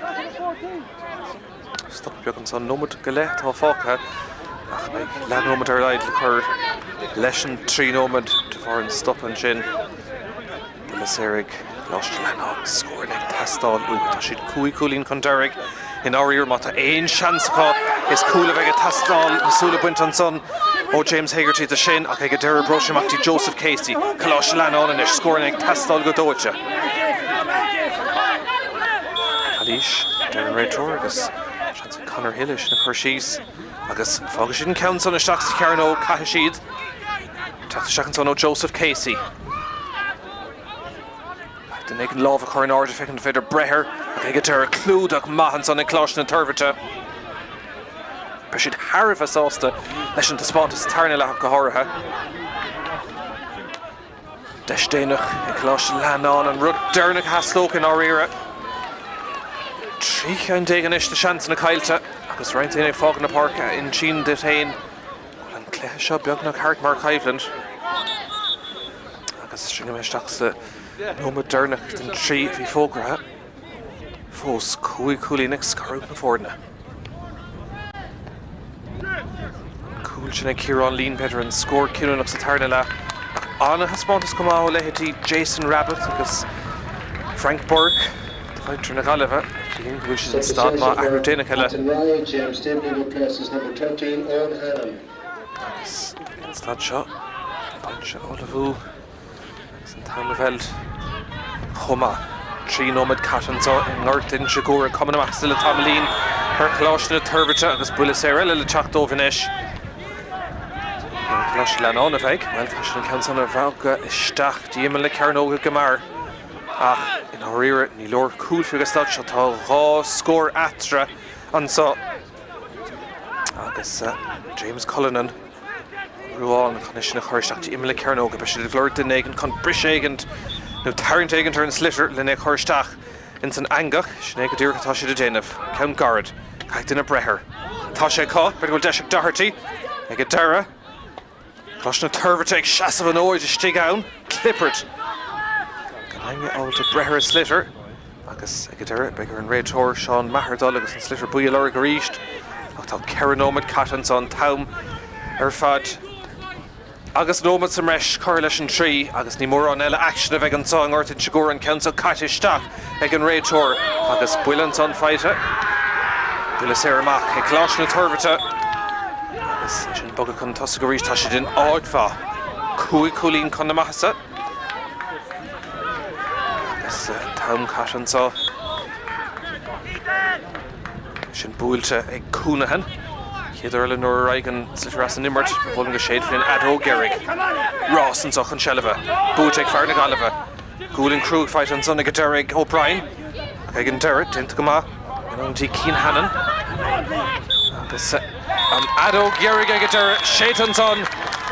Stop beag ansan, nóiméad go leith atá fágtha ach beidh leathnóiméad ar a laghad le cur leis an 3 nóiméad de bharr an stop ansin. Buille saor ag Coláiste Leannáin, scóranna ag teastáil uathu. Tá siad 5 chúilín chun deiridh i ndáiríre. Má tá aon seans acu, is cúl a bheidh ag teastáil, na súile bainte ansan ó James Hegarty de sin ach ag an deireadh brúitear sé amach dtí Joseph Casey, Coláiste Leannáin anois, scóranna ag teastáil go dóite. Calaois, deir an réiteoir agus seans ag Conor Hill é sin a chur síos agus fágfaidh siad an ceann san isteach sa chearnóg, caithfidh siad teacht isteach ansan ó Joseph Casey. Caithfidh duine éigin lámh a chur in airde féachaint an féidir breith air ach ag an deireadh clúdach maith ansan ag Coláiste na Toirbhirte. Beidh siad thar a bheith sásta leis an taispeántas sa tarna leath ach go háirithe. Deis déanach ag Coláiste Leannáin, an rud deireanach a theastódh i ndáiríre. 13 cheann anois de sheansanna caillte agus roinnt daoine ag fágáil na páirce a insíonn duit féin go bhfuil an cluiche seo beagnach thart mar choimhlint. Agus sinn imithe isteach sa nóiméad deireanach den 3 a bhí fógraithe. Fós 5 chúilín ag scaradh na foirne. An cúl sin ag Ciarán Leen, b'fhéidir an scór cinniúnach sa tarna leath. Ach an-thaispeántas chomh maith ó leithéidí Jason Rabbitte agus Frank Burke do mhuintir na Gaillimhe. Ciallaíonn go bhfuil siad in staid maith athrú déanach eile. James Dibley replaces number 13, Eoin Hannon. Agus ag an staid seo, binse a ullmhú. Agus an t-am a mheilt chomh maith. 3 nóiméad caite anseo i nGort Inse Guaire. Cuma na maitheasa le tamaillín ar Choláiste na Toirbhirte agus buille saor eile le teacht dóibh anois. Ar Choláiste Leannáin a bheidh. Bhuel, tá siad an ceann san a bhogadh isteach dtí imeall na cearnóige go mear. Ach i ndáiríre, ní leor cúl fiú ag an staid seo. Tá 2 scór eatarthu anseo. Agus James Cullinan. Ruán chun é sin a chur isteach dtí imeall na cearnóige. Beidh siad ag lorg duine éigin chun briseadh éigin nó tarraingt éigin ar an sliotar lena chur isteach ins an eangach. Sin é go díreach atá siad ag déanamh. Ceann gairid. Caithfidh duine breith air. Tá sé acu. B'fhéidir go bhfuil deis ag Doherty ag an deireadh. Coláiste na Toirbhirte ag seasamh an fhóid istigh ann. Clippard. Gan éinne ábalta breith ar an sliotar. Agus ag an deireadh, beidh ar an réiteoir Seán Maher dul agus an sliotar buí a lorg arís. Ach tá 4 nóiméad caite anseo, an t-am ar fad agus nóiméad sa mbreis curtha leis an 3 agus ní mórán eile aicsin a bheidh anseo i nGort Inse Guaire, an ceann seo caite isteach ag an réiteoir agus buille ansan faighte. Buille saor amach ag Coláiste na Toirbhirte agus ansin bogadh chun tosaigh arís. Tá siad in áit mhaith. 5 chúilín chun na maitheasa. Agus an t-am caite anseo. Sin buailte ag Counihan. Chéad uair eile nuair a raghaidh an sliotar as an imirt, ba dhóigh liom go séidfí an fheadóg dheiridh. Rás anso chun seilbhe. Buaite ag fear na Gaillimhe. Gualainn cruaidh faighte ansan ag an deireadh ag O'Brien. Ach ag an deireadh, déanta go maith in ionadaí Cian Hannon. Agus an fheadóg dheiridh ag an deireadh séidte ansan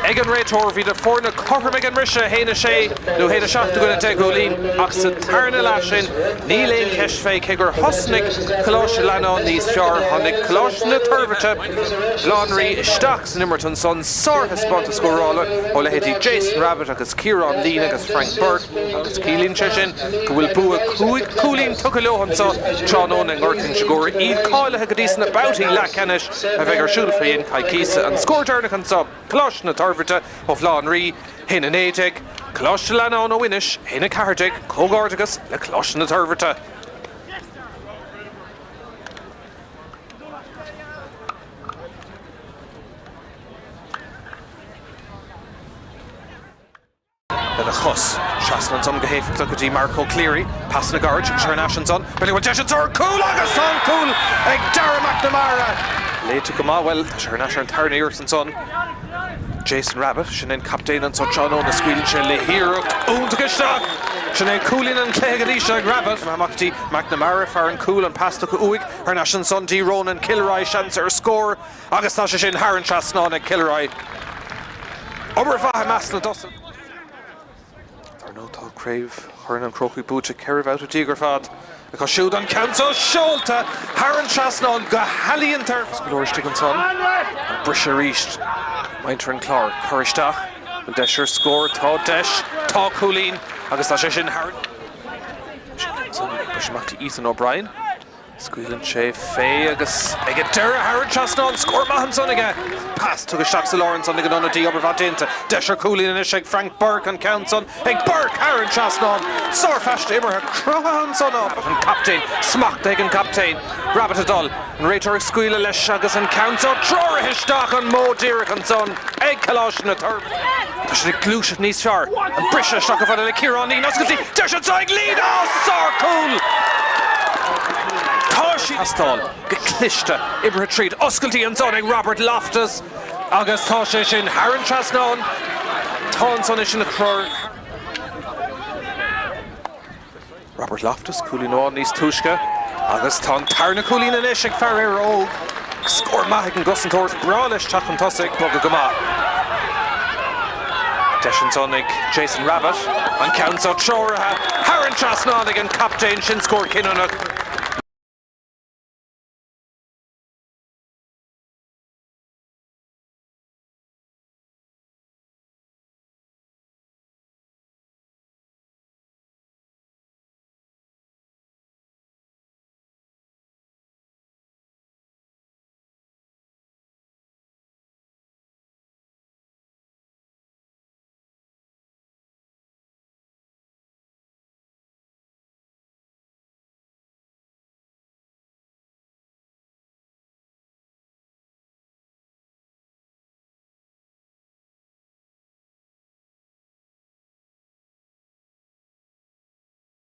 ag an réiteoir. Bhí na foirne cothrom ag an mbriseadh, 1-6 nó 1-7 i gcoinne 10 gcúilín, ach sa tarna leath sin níl aon cheist fé cé gur thosnaigh Coláiste Leannáin níos fearr, tháinig Coláiste na Toirbhirte, Baile Átha an Rí isteach san imirt ansan. Sárthaispeántas scórála ó leithéidí Jason Rabbitte agus Ciarán Leen agus Frank Burke agus ciallaíonn sé sin go bhfuil bua 5 chúilín tugtha leo anseo tráthnóna i nGort Inse Guaire, iad cáilithe go dtí sna babhtaí leathcheannais a bheidh ar siúl faoi dhéin coicíse. An scór deireanach anseo, Coláiste na Toirbhirte ó Bhaile Átha an Rí, 1-19, Coláiste Leannáin ó Inis, 1-14, Comhghairdeachas le Coláiste na Toirbhirte. Lena chos. Trasna ansan go héifeachtach go dtí Mark O'Cleary. Pasanna gairid agus thar n-ais ansan. B'fhéidir go bhfuil deis anso ar chúl agus tá an cúl ag Darragh McNamara! Léite go maith, bhuel, tá sé thar n-ais ar an tarna iarracht ansan. Jason Rabbitte, sin é an captaen anso tráthnóna, scaoileann sé le hiarracht iontach isteach! Sin é cúilín an chluiche go dtí seo ag Rabbitte. Amach go dtí McNamara, fear an chúil, an pas tugtha uaidh. Thar n-ais ansan dtí Ronan Kilroy, seans ar scór agus tá sé sin thar an trasnán ag Kilroy. Obair mhaith i measc na dtosaithe. Dar ndóigh tá Craobh Chorn an Chrócaigh buaite 14 bhabhta ar fad acu siúd. An ceann seo seolta thar an trasnán go healaíonta ar fad. Go leor istigh ansan. An briseadh arís. Muintir an Chláir. Cur isteach. Bhfuil deis ar scór? Tá deis. Tá cúilín agus tá sé sin thar an. Briseadh amach do Ethan O'Brien. Scaoileann sé fé agus ag an deireadh thar an trasnán, scór maith ansan aige. Pas tugtha isteach sa lár ansan ag an ionadaí, obair mhaith déanta. Deis ar chúilín anois ag Frank Burke, an ceann san ag Burke thar an trasnán. Sárphaiste imeartha cruthaithe ansan áfach. An captaen, smachtaithe ag an gcaptaen. Rabbitte ag dul. An réiteoir ag scaoileadh leis agus an ceann seo treoraithe isteach an modh díreach ansan ag Coláiste na Toirbhirte. Tá siad ag gluaiseacht níos fearr. An briseadh isteach chomh fada le Ciarán Leen. Oscailte deis anseo ag Leen! Á, sárchúl! Tá siad. Pastáil go cliste oibrithe tríd. Oscailtí ansan ag Robert Loftus agus tá sé sin thar an trasnán. Tá ansan é sin a chur. Robert Loftus, cúilín amháin níos túisce agus tá an tarna cúilín anois ag fear Éire Óg. Scór maith ag an gcosantóir, is breá leis teacht chun tosaigh, bogadh go maith. Deis ansan ag Jason Rabbitte, an ceann seo treoraithe thar an trasnán ag an captaen, sin scór cinniúnach.